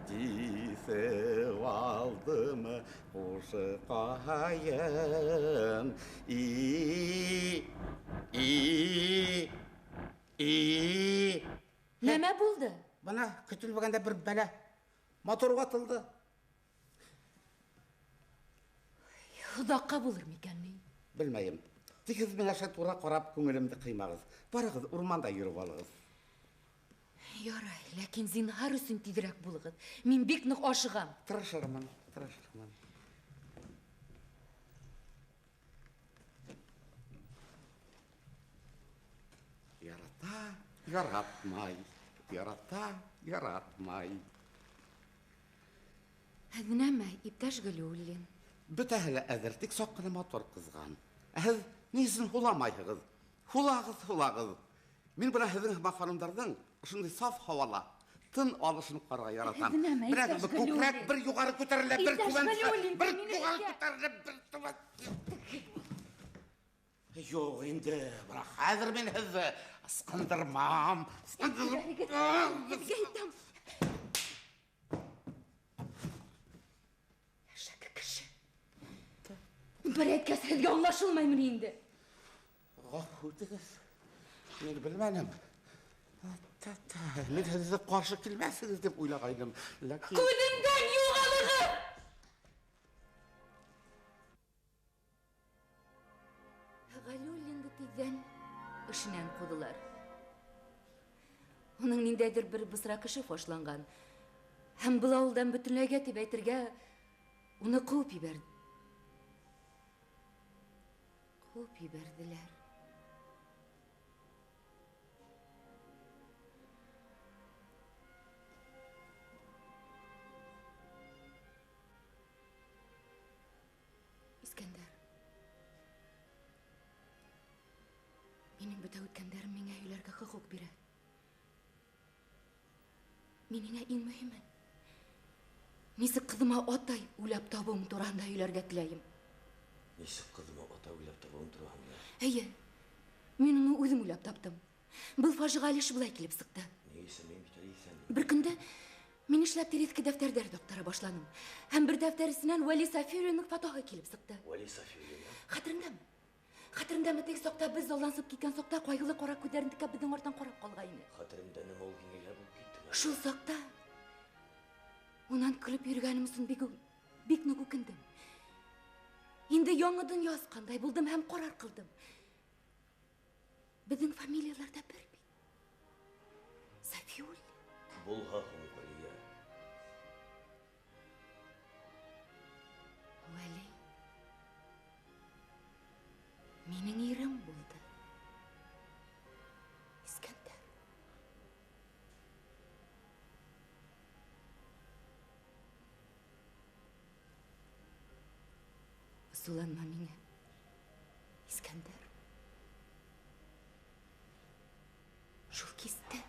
киҫеп алдым ҡушҡайын. И, и, и. Нәмә булды? Бына көтөлмәгәндә бер бәлә. Мотор ватылды. Оҙаҡҡа булыр микән ни? Белмәйем. Тик һеҙ миңә шулай тура ҡарап күңелемде ҡыймағыҙ. Барығыҙ, урманда йөрөп алығыҙ. Ярай, ләкин зинһар өсөн тиҙерәк булығыҙ. Мин бик ныҡ ашығам. Тырышырмын, тырышырмын. Ярата, яратмай. Ярата, яратмай. Һеҙ нәмә, иптәш Галиуллин? Бөтәһе лә әҙер, тик саҡ ҡына мотор ҡыҙған. Ә һеҙ ни өсөн һуламайһығыҙ? Һулағыҙ, һулағыҙ. Мин бына һеҙҙең һымаҡ ханымдарҙың ошондай саф һауала тын алышын ҡарарға яратам. Һеҙ нәмә, Бына иптәш күкрәк Галиуллин? бер юғары күтәрелә, бер Иптәш түбән төшә, Галиуллин, бер мине юғары эшкә- күтәрелә, бер түбән. Юҡ инде, бына хәҙер мин һеҙҙе ысҡындырмам, ысҡындырмам. Һеҙгә әйтәм. Әшәке кеше. Бер әйткәс, һеҙгә аңлашылмаймы ни инде? Ғәфү итегеҙ, мин белмәнем. Мин һеҙҙе ҡаршы килмәҫһегеҙ тип уйлағайным. Ләкин Күҙемдән юғалығыҙ! Галиуллинды тиҙҙән эшенән ҡыуҙылар. Уның ниндәйҙер бер бысраҡ эше фашланған. Һәм был ауылдан бөтөнләйгә тип әйтергә уны ҡыуып ебәрҙе. Ҡыуып ебәрҙеләр. Искәндәр, минең бөтә үткәндәрем миңә һөйләргә хоҡуҡ бирә. Мин һиңә иң мөһиме. Нисек ҡыҙыма атай уйлап табыуым тураһында һөйләргә теләйем. Нисек ҡыҙыма атай уйлап табыуым тураһында? Эйе. Мин уны үҙем уйлап таптым. Был фажиғәле эш былай килеп сыҡты. Нейсе мин бит әле иҫән. Бер көндә мин эшләп иҫке дәфтәрҙәрҙе аҡтара башланым. Һәм бер дәфтәр эсенән Вәли Сафиуллиның фотоһы килеп сыҡты. Вәли Сафиуллин? Хәтереңдәме? Хәтереңдәме теге саҡта беҙ залдан сығып киткән саҡта ҡайғылы ҡара күҙҙәрен текәп беҙҙең арттан ҡарап ҡалғайны. Хәтеремдә нәмә ул һиңә булып китте? Шул саҡта унан көлөп йөрөгәнем өсөн бик ныҡ үкендем. Инде яңы донъя асҡандай булдым һәм ҡарар ҡылдым. Беҙҙең фамилиялар ҙа бер бит. Сафиуллин. Булһа һуң, Ғәлиә. Вәли минең ирем булды. Искәндәр. Асыуланма миңә, Искәндәр. Шул кистә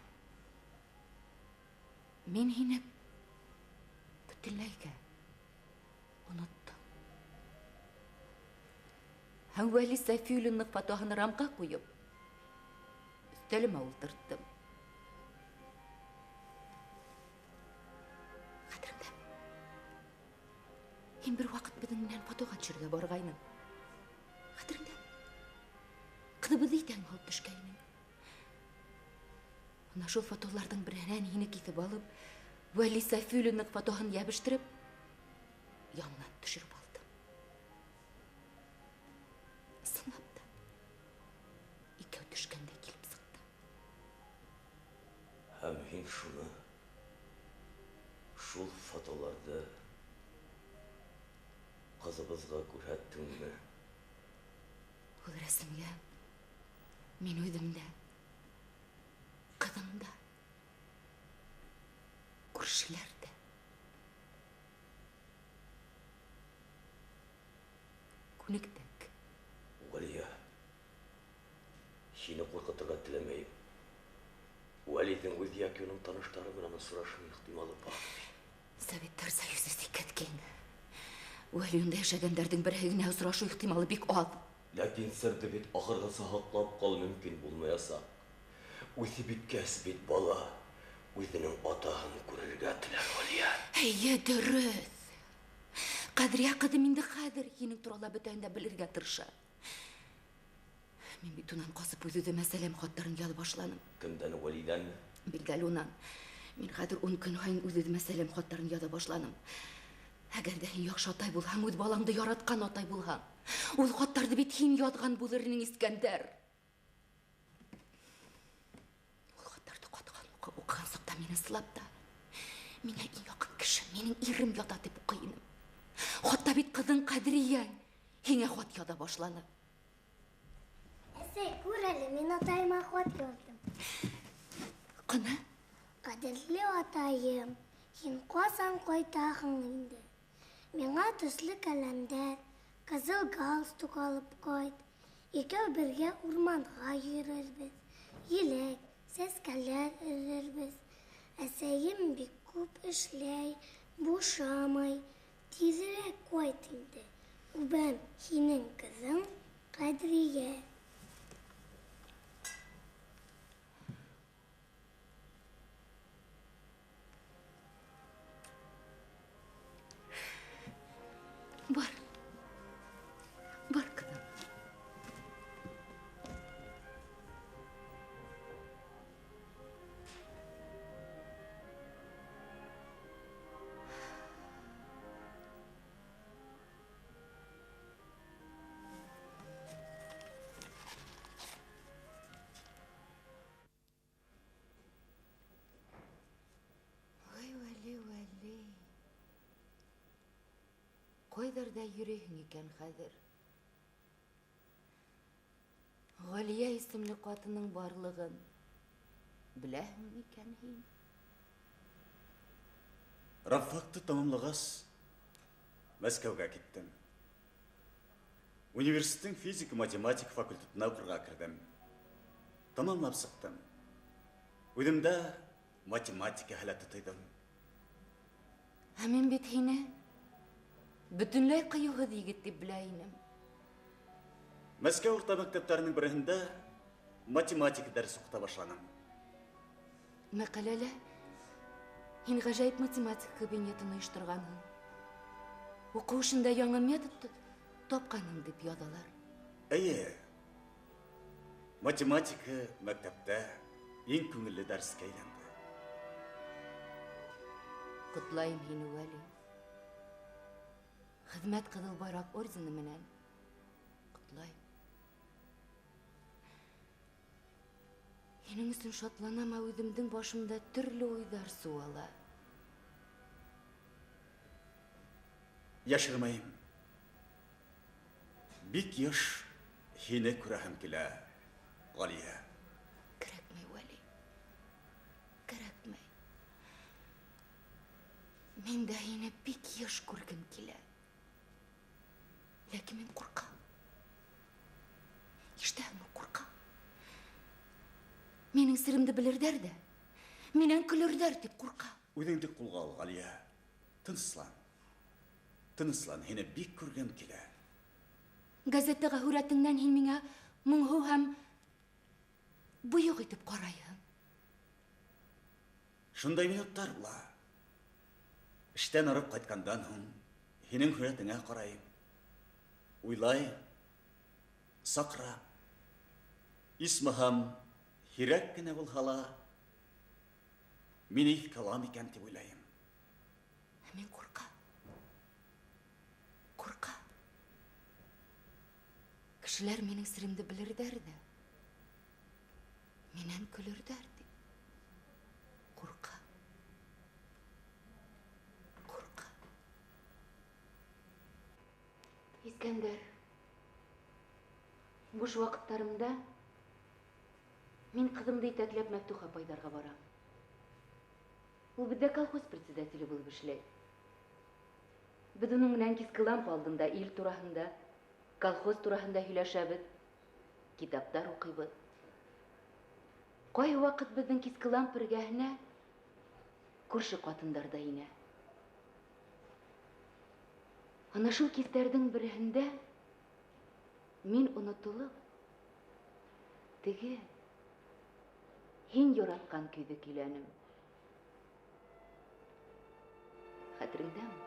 мин һине бөтөнләйгә оноттом. Һәм Вәли Сафиуллиның фотоһын рамға ҡуйып, өҫтәлемә ултырттым. Хәтереңдәме? Һин бер ваҡыт беҙҙең менән фотоға төшөргә барғайның. Хәтереңдәме? Ҡыҙыбыҙҙы итәгеңә алып төшкәйнең. Ана шул фотоларҙың береһенән һине киҫеп алып, Вәли Сафиуллиның фотоһын йәбештереп, яңынан төшөрөп алдым. Ысынлап та, икәү төшкәндәй килеп сыҡты. Һәм һин шуны, шул фотоларҙы ҡыҙыбыҙға күрһәттеңме? Ул рәсемгә мин үҙем дә, ҡыҙым да, күршеләр дә күнектек. Ғәлиә, һине ҡурҡытырға теләмәйем. Вәлиҙең үҙ йәки уның таныштары менән осрашыу ихтималы бар. Советтар Союзы сикәткән. Вәли унда йәшәгәндәрҙең береһе генә осрашыу ихтималы бик аҙ. Ләкин серҙе бит ахырғаса һаҡлап ҡалыу мөмкин булмаясаҡ. Үҫеп еткәс бит бала үҙенең атаһын күрергә теләр, Ғәлиә. Эйе, дөрөҫ. Ҡәҙриә ҡыҙым инде хәҙер һинең турала бөтәһен дә белергә тырыша. Мин бит унан ҡасып үҙ-үҙемә сәләм хаттарын яҙа башланым. Кемдән, Вәлиҙәнме? Билдәле унан. Мин хәҙер 10 көн һайын үҙ-үҙемә сәләм хаттарын яҙа башланым. Әгәр ҙә һин яҡшы атай булһаң, үҙ балаңды яратҡан атай булһаң, ул хаттарҙы бит һин яҙған булыр инең, Искәндәр. Ул хаттарҙы ҡатҡан уҡыған саҡта мине сылап та, миңә иң яҡын кеше, минең ирем ята тип уҡый инем. Хатта бит ҡыҙың Ҡәҙриә һиңә хат яҙа башланы. Әсәй, күр әле, мин атайыма хат яҙҙым. Ҡына? Ҡәҙерле атайым, һин ҡасан ҡайтаһың инде? Миңа төслө ҡәләмдәр, ҡыҙыл галстук алып ҡайт. Икәү бергә урманға йөрөрбөҙ, еләк, сәскәләр өрөрбөҙ. Әсәйем бик күп эшләй, бушамай. Тиҙерәк ҡайт инде. Үбәм һинең ҡыҙың Ҡәҙриә. Бар. Бар, ҡыҙым. Ой, Вәли, Вәли. Ҡайҙарҙа йөрөйһөң икән хәҙер? Ғәлиә исемле ҡатының барлығын беләһең микән һин? Рабфакты тамамлағас, Мәскәүгә киттем. Университеттың физика-математика факультетына уҡырға керҙем. Тамамлап сыҡтым. Үҙемдә математика һәләте тойҙом. Ә мин бит һине бөтөнләй ҡыйыуһыҙ егет тип белә инем. Мәскәү урта мәктәптәренең береһендә математика дәресе уҡыта башланым. Мәҡәләлә һин ғәжәйеп математика кабинетын ойошторғанһың. Уҡыу эшендә яңы метод тапҡанһың тип яҙалар. Эйе. Математика мәктәптә иң күңелле дәрескә әйләнде. Ҡотлайым һине, Вәли. Хеҙмәт Ҡыҙыл Байраҡ ордены менән ҡотлайым. Һинең өсөн шатланам, ә үҙемдең башымда төрлө уйҙар сыуала. Йәшермәйем. Бик йыш һине күрәһем килә, Ғәлиә. Кәрәкмәй, Вәли. Кәрәкмәй. Мин дә һине бик йыш күргем килә. Ләкин мин ҡурҡам. Ишетәһеңме, ҡурҡам. Минең серемде белерҙәр ҙә, минән көлөрҙәр тип ҡурҡам. Үҙеңде ҡулға ал, Ғәлиә. Тыныслан. Тыныслан, һине бик күргем килә. Газетаға һүрәтеңдән һин миңә моңһоу һәм бойоҡ итеп ҡарайһың. Шундай минуттар була. Эштән арып ҡайтҡандан һуң һинең һүрәтеңә ҡарайым. Уйлайым, саҡырам. Исмаһам, һирәк кенә булһа ла, мине иҫкә алам икән тип уйлайым. Ә мин ҡурҡам. Ҡурҡам. Кешеләр минең серемде белерҙәр ҙә, минән көлөрҙәр тип ҡурҡам. Ҡурҡам. Искәндәр, буш ваҡыттарымда мин ҡыҙымды етәкләп Мәфтуха апайҙарға барам. Ул беҙҙә колхоз председателе булып эшләй. Беҙ уның менән киске лампа алдында ил тураһында, колхоз тураһында һөйләшәбеҙ, китаптар уҡыйбыҙ. Ҡайһы ваҡыт беҙҙең киске лампа эргәһенә күрше ҡатындар ҙа инә. Ана шул кистәрҙең береһендә мин онотолоп, теге һин яратҡан көйҙө көйләнем. Хәтереңдәме?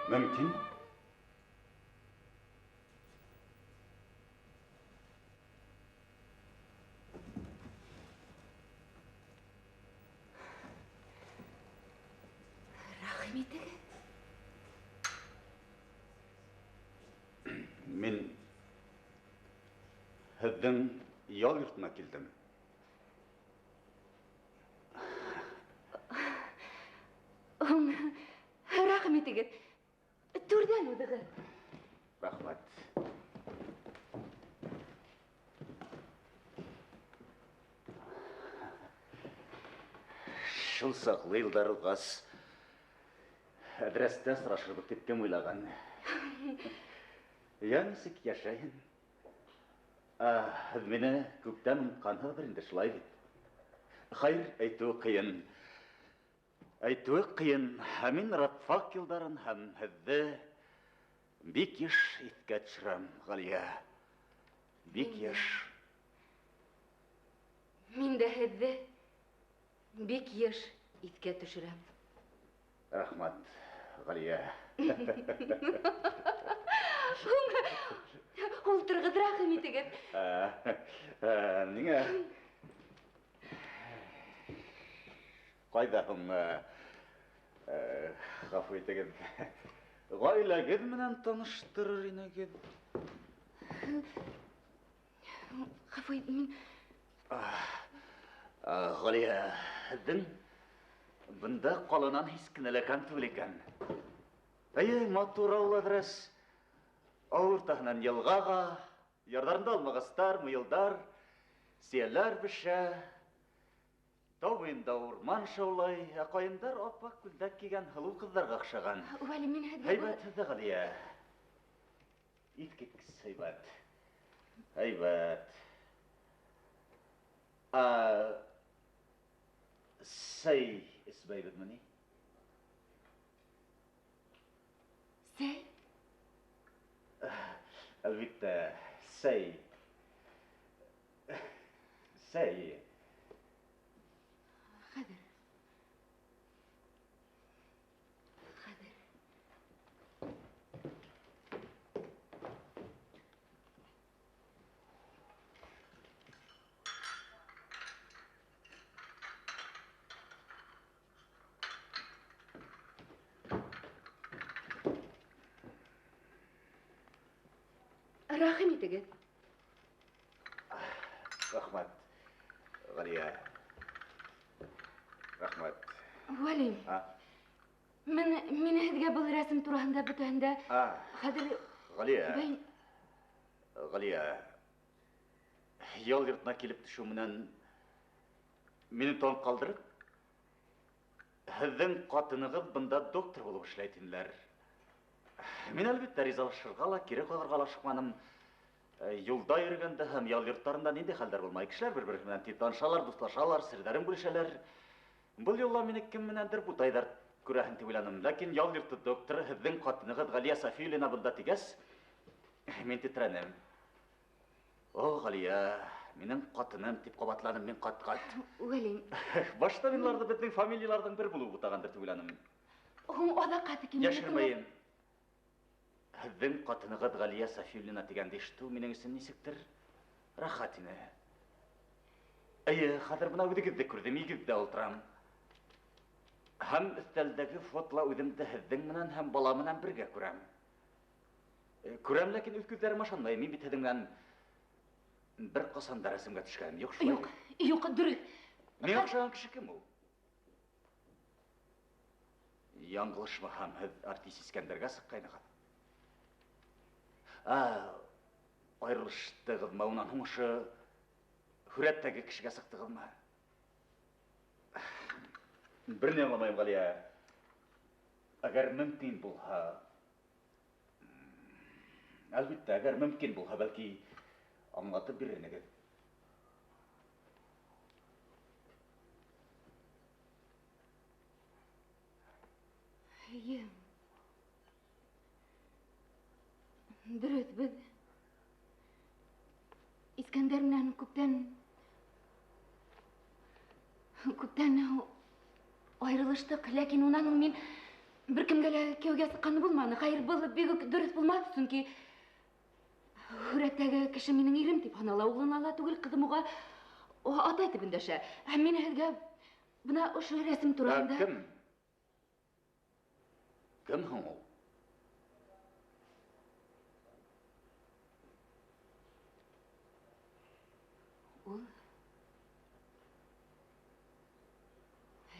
Мөмкин? Рәхим итегеҙ. Мин һеҙҙең ял йортона килдем. Рәхим итегеҙ. Түрҙән уҙығыҙ. Рәхмәт. Шул саҡлы йылдар уҙғас, әҙрәстә сорашырбыҙ тип кем уйлаған? Йә, нисек йәшәйһең? Һеҙ мине күптән онотҡанһығыҙҙыр инде, шулай бит? Хәйер, әйтеүе ҡыйын. Әйтеүе ҡыйын. Ә мин рабфак йылдарын һәм һеҙҙе бик йыш иҫкә төшөрәм, Ғәлиә. Бик йыш. Мин дә һеҙҙе бик йыш иҫкә төшөрәм. Рәхмәт, Ғәлиә. Ултырығыҙ, рәхим итегеҙ. Ниңә? Ҡайҙа һуң, ғәфү итегеҙ, Ғаиләгеҙ менән таныштырыр инегеҙ. Ғәфү ит, мин... Ғәлиә, һеҙҙең бында ҡаланан һис кенә лә кәм түгел икән. Эйе, матур ауыл адрес. Ауыл уртаһынан йылғаға, ярҙарында алмағастар, муйылдар, сейәләр бешә. Тау буйында урман шаулай, ә ҡайындар аппаҡ күлдәк кейгән һылыу ҡыҙҙарға оҡшаған. Вәли, мин һеҙгә... Һәйбәт һеҙҙе, Ғәлиә. Иҫ киткес һәйбәт. Һәйбәт. Сәй эсмәйбеҙме ни? Сәй? Әлбиттә, сәй. Сәй. Хәҙер. Хәҙер. Рәхим итегеҙ. Рәхмәт, Ғәлиә. Рәхмәт. Вәли. Мин һеҙгә был рәсем тураһында бөтәһендә хәҙер Ғәлиә. Ғәлиә. Ял йортона килеп төшөү менән мине таң ҡалдырып, һеҙҙең ҡатынығыҙ бында доктор булып эшләй тинеләр. Мин әлбиттә ризалашырға ла, кире ҡағырға ла ашыҡманым. Юлда йөрөгәндә һәм ял йорттарында ниндәй хәлдәр булмай. Кешеләр бер-береһе менән тиҙ танышалар, дуҫлашалар, серҙәрен бүлешәләр. Был юлла мине кем менәндер бутайҙар күрәһең тип уйланым. Ләкин ял йорто докторы һеҙҙең ҡатынығыҙ Ғәлиә Сафиуллина бында тигәс, мин тетрәнем. О, Ғәлиә, минең ҡатыным тип ҡабатланым мин ҡат-ҡат. Вәли. Башта мин уларҙы беҙҙең фамилияларҙың бер булыуы бутағандыр тип уйланым. Һуң аҙаҡҡа тиклем Йәшермәйем. Һеҙҙең ҡатынығыҙ Ғәлиә Сафиуллина тигәнде ишетеү минең өсөн нисектер рәхәт ине. Эйе, хәҙер бына үҙегеҙҙе күрҙем, игеҙҙә ултырам. Һәм өҫтәлдәге фотола үҙемде һеҙҙең менән һәм бала менән бергә күрәм. Күрәм, ләкин үҙ күҙҙәрем ышанмай. Мин бит һеҙҙең менән бер ҡасан да рәсемгә төшкәнем юҡ, шулай. Юҡ, юҡ, дөрөҫ. Миңә оҡшаған кеше кем ул? Яңылышмаһам, һеҙ артист Искәндәргә сыҡҡайнығыҙ. Айырылыштығыҙмы, унан һуң ошо һүрәттәге кешегә сыҡтығыҙмы? Бер ни аңламайым, Ғәлиә. Әгәр мөмкин булһа, әлбиттә, әгәр мөмкин булһа, бәлки аңлатып бирер инегеҙ. Эйе. Дөрөҫ, беҙ Искәндәр менән күптән айырылыштыҡ, ләкин унан һуң мин бер кемгә лә кейәүгә сыҡҡаны булманы. Хәйер, был бик үк дөрөҫ булмаҫ, сөнки һүрәттәге кеше минең ирем тип һанала, уғлына ла түгел, ҡыҙым уға атай тип өндәшә. Һәм мин һеҙгә бына ошо рәсем тураһында... Кем? Кем һуң ул? Ул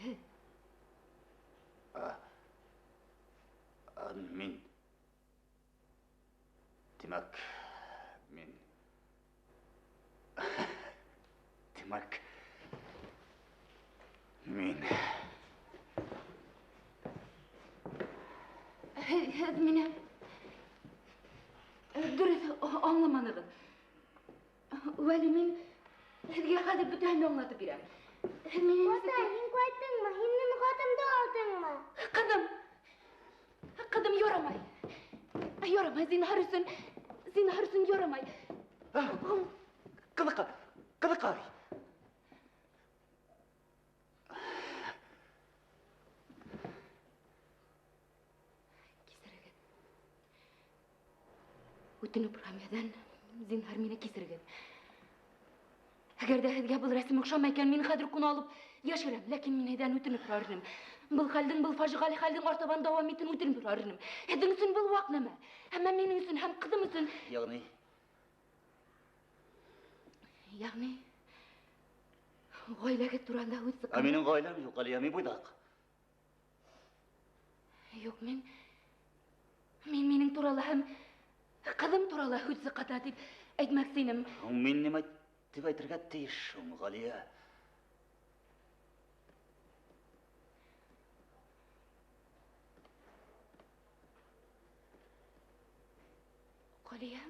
һеҙ. Мин. Тимәк, мин. Тимәк, мин. Һеҙ мине дөрөҫ аңламанығыҙ. Вәли, мин һеҙгә хәҙер бөтәһен дә аңлатып бирәм. Һеҙ мине нисек... Атай, һин ҡайттыңмы? Һин минең хатымды алдыңмы? Ҡыҙым, ҡыҙым, ярамай. Ярамай, зинһар өсөн, зинһар өсөн ярамай. Ҡыҙыҡай, ҡыҙыҡай. Кисерегеҙ. Үтенеп һорайым һеҙҙән, зинһар мине кисерегеҙ. Әгәр ҙә һеҙгә был рәсем оҡшамай икән, мин хәҙер үк уны алып йәшерәм, ләкин мин һеҙҙән үтенеп һорар инем. Был хәлдең, был фажиғәле хәлдең артабан дауам итеүен үтенеп һорар инем. Һеҙҙең өсөн был ваҡ нәмә, әммә минең өсөн һәм ҡыҙым өсөн. Йәғни? Йәғни ғаиләгеҙ тураһында һүҙ сыҡҡан. Ә минең ғаиләм юҡ, Ғәлиә, мин буйҙаҡ. Юҡ, мин минең турала һәм ҡыҙым турала һүҙ сыҡҡанда тип әйтмәксе инем. Мин нимә тип әйтергә тейеш һуң, Ғәлиә? Ғәлиә,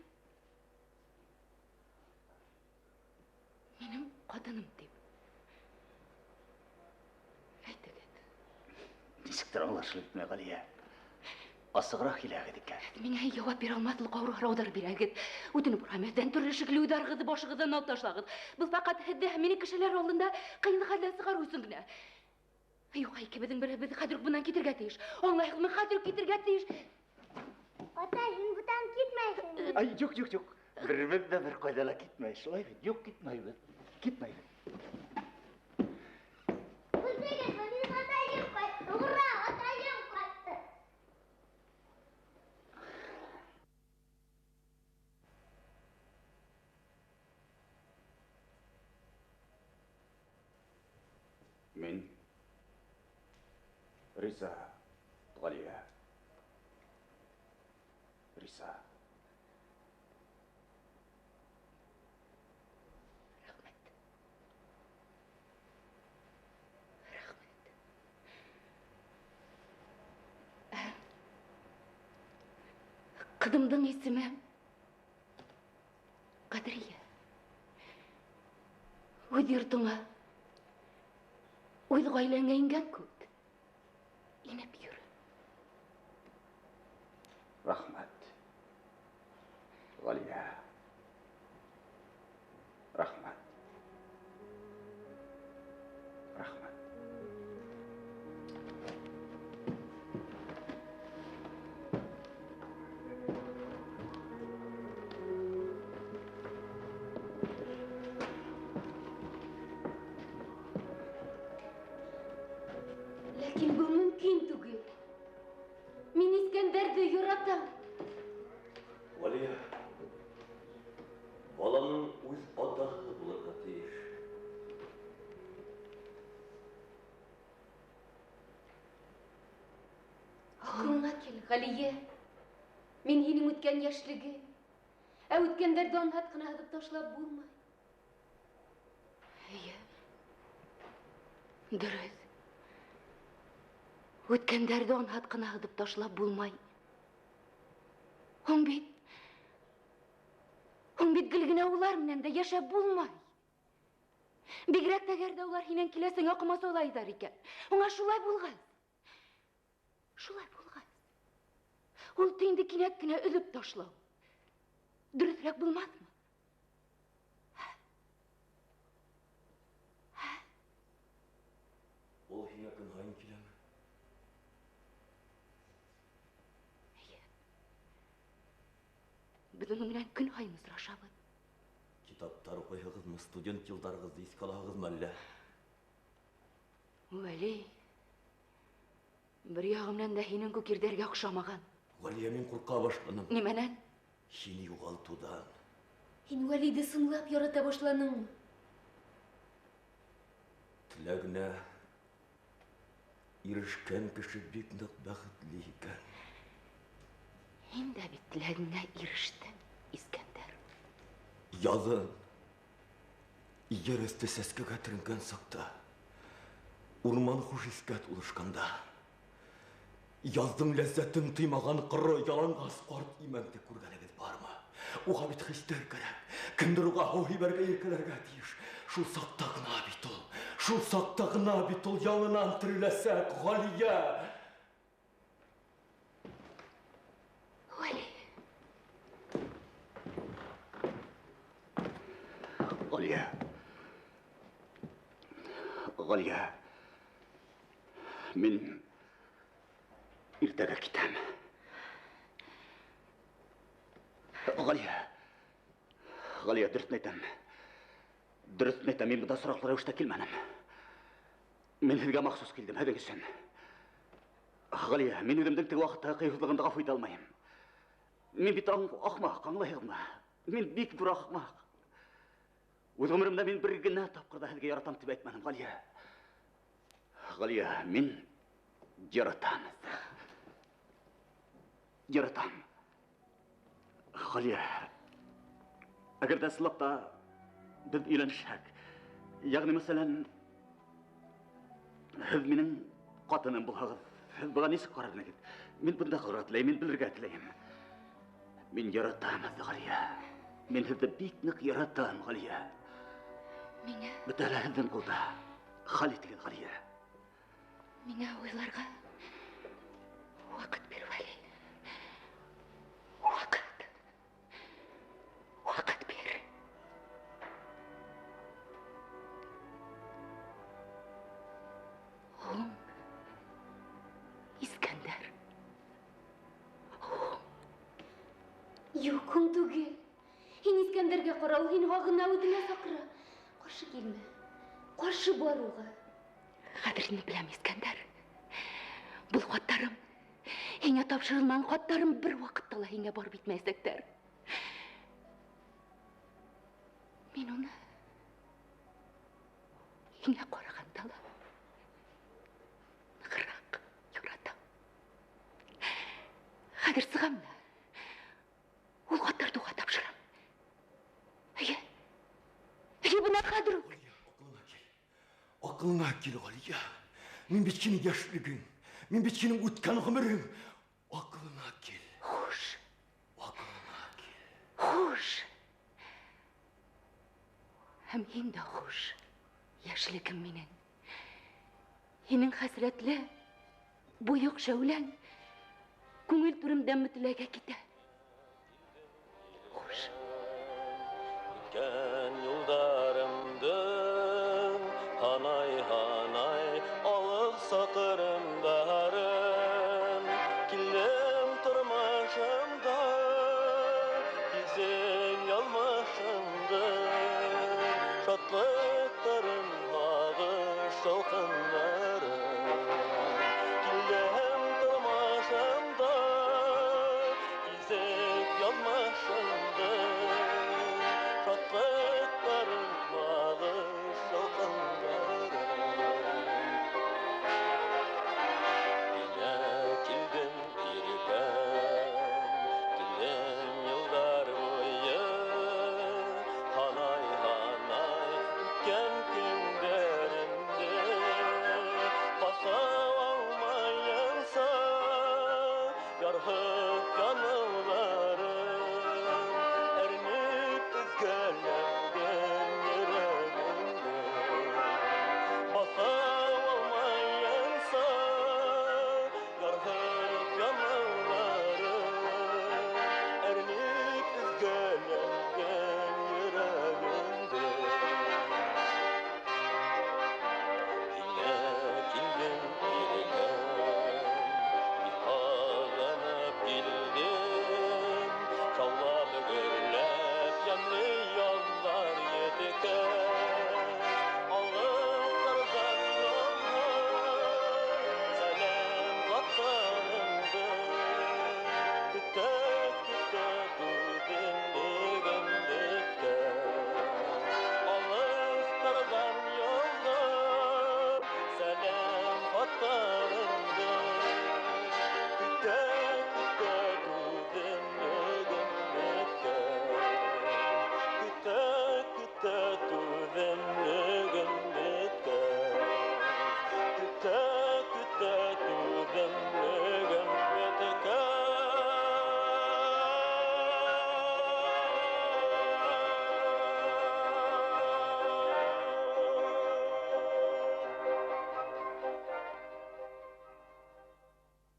минең ҡатыным тип әйтегеҙ. Нисектер аңлашылып бөтмәй, Ғәлиә. Асығыраҡ һөйләгеҙ икән. Миңә яуап бирә алмаҫлыҡ ауыр һорауҙар бирәгеҙ. Үтенеп һорайым, һеҙҙән төрлө шикле уйҙарығыҙҙы башығыҙҙан алып ташлағыҙ. Был фәҡәт һеҙҙе һәм мине кешеләр алдында ҡыйын хәлдән сығарыу өсөн генә. Юҡ, икебеҙҙең беребеҙ хәҙер үк бынан китергә тейеш. Аңлайһығыҙмы, хәҙер үк китергә тейеш. Атай, һин бынан китмәйһеңме? Ай, юҡ, юҡ, юҡ. Беребеҙ ҙә бер ҡайҙа ла китмәй, шулай бит? Юҡ, китмәйбеҙ. Китмәйбеҙ. Күрҙегеҙме, минең атайым ҡайтты. Ура, атайым ҡайтты. Мин риза, Ғәлиә. Риза. Рәхмәт. Рәхмәт. Ҡыҙымдың исеме Ҡәҙриә. Үҙ йортоңа, үҙ ғаиләңә ингән кеүек инеп йөрө. Рәхмәт, Ғәлиә. Рәхмәт. Рәхмәт. Ләкин был мөмкин түгел. Мин Искәндәрҙе яратам. Ғәлиә, баланың үҙ атаһы булырға тейеш. Аҡылыңа кил, Ғәлиә. Мин һинең үткән йәшлеге, ә үткәндәрҙе анһат ҡына һыҙып ташлап булмай. Эйе, дөрөҫ. Үткәндәрҙе анһат ҡына һыҙып ташлап булмай. Һуң бит гел генә улар менән дә йәшәп булмай. Бигерәк тә әгәр ҙә улар һинән киләсәгеңә ҡамасаулайҙар икән. Уңа шулай булғас, шулай булғас, ул төйөндө кинәт кенә өҙөп ташлау дөрөҫөрәк булмаҫмы? Ул һиңә көн һайын киләме? Эйе. Беҙ уның менән көн һайын осрашабыҙ. Китаптар уҡыйһығыҙмы, студент йылдарығыҙҙы иҫкә алаһығыҙмы әллә? Вәли, бер яғы менән дә һинең күк ирҙәргә оҡшамаған. Ғәлиә, мин ҡурҡа башланым. Нимәнән? Һине юғалтыуҙан. Һин Вәлиҙе сынлап ярата башланыңмы? Теләгенә ирешкән кеше бик ныҡ бәхетле икән. Һин дә бит теләгеңә ирештең, Искәндәр. Яҙын ер өҫтө сәскәгә төрөнгән саҡта, урман хуш еҫкә тулышҡанда, яҙҙың ләззәтен тоймаған ҡоро яланғас ҡарт имәнде күргәнегеҙ бармы? Уға бит хистәр кәрәк. Кемдер уға һыу һибәргә, иркәләргә тейеш. Шул саҡта ғына бит ул, шул саҡта ғына бит ул яңынан тереләсәк, Ғәлиә. Вәли. Ғәлиә. Ғәлиә. Мин иртәгә китәм. Ғәлиә. Ғәлиә, дөрөҫөн әйтәм. Дөрөҫөн әйтәм, мин бында сораҡлы рәүештә килмәнем. Мин һеҙгә махсус килдем, һеҙҙең өсөн. Ғәлиә, мин үҙемдең теге ваҡытта ҡыйыуһыҙлығымды ғәфү итә алмайым. Мин бит ахмаҡ, аңлайһығыҙмы? Мин бик ҙур ахмаҡ. Үҙ ғүмеремдә мин бер генә тапҡыр да һеҙгә яратам тип әйтмәнем, Ғәлиә. Ғәлиә, мин яратам. Яратам. Ғәлиә, әгәр ҙә ысынлап та беҙ өйләнешһәк, йәғни, мәҫәлән, һеҙ минең ҡатыным булһағыҙ, һеҙ быға нисек ҡарар инегеҙ? Мин бында ҡалырға теләйем, мин белергә теләйем. Мин яратам һеҙҙе, Ғәлиә. Мин һеҙҙе бик ныҡ яратам, Ғәлиә. Миңә... Бөтәһе лә һеҙҙең ҡулда. Хәл итегеҙ, Ғәлиә. Миңә уйларға ваҡыт бир, Вәли. Ваҡыт. Ваҡыт бир. Һуң, Искәндәр. Һуң. Юҡ, һуң түгел. Һин Искәндәргә ҡара, ул һине һағына, үҙенә саҡыра. Ҡаршы килмә. Ҡаршы бар уға. Ҡәҙерен беләм, Искәндәр. Был хаттарым, һиңә тапшырылмаған хаттарым бер ваҡытта ла һиңә барып етмәйәсәктәр. Мин уны һиңә ҡарағанда ла нығыраҡ яратам. Хәҙер сығам да, ул хаттарҙы уға тапшырам. Эйе, эйе, бына хәҙер үк. Аҡылыңа кил, Ғәлиә. Мин бит һинең йәшлегең, мин бит һинең үткән ғүмерең. Аҡылыңа кил. Хуш. Аҡылыңа кил. Хуш. Һәм һин дә хуш, йәшлегем минең. Һинең хәсрәтле, бойоҡ шәүләң күңел түремдә мөтләгә китә. Хуш. Үткән юлдарымды һанай-һанай алып саҡырым.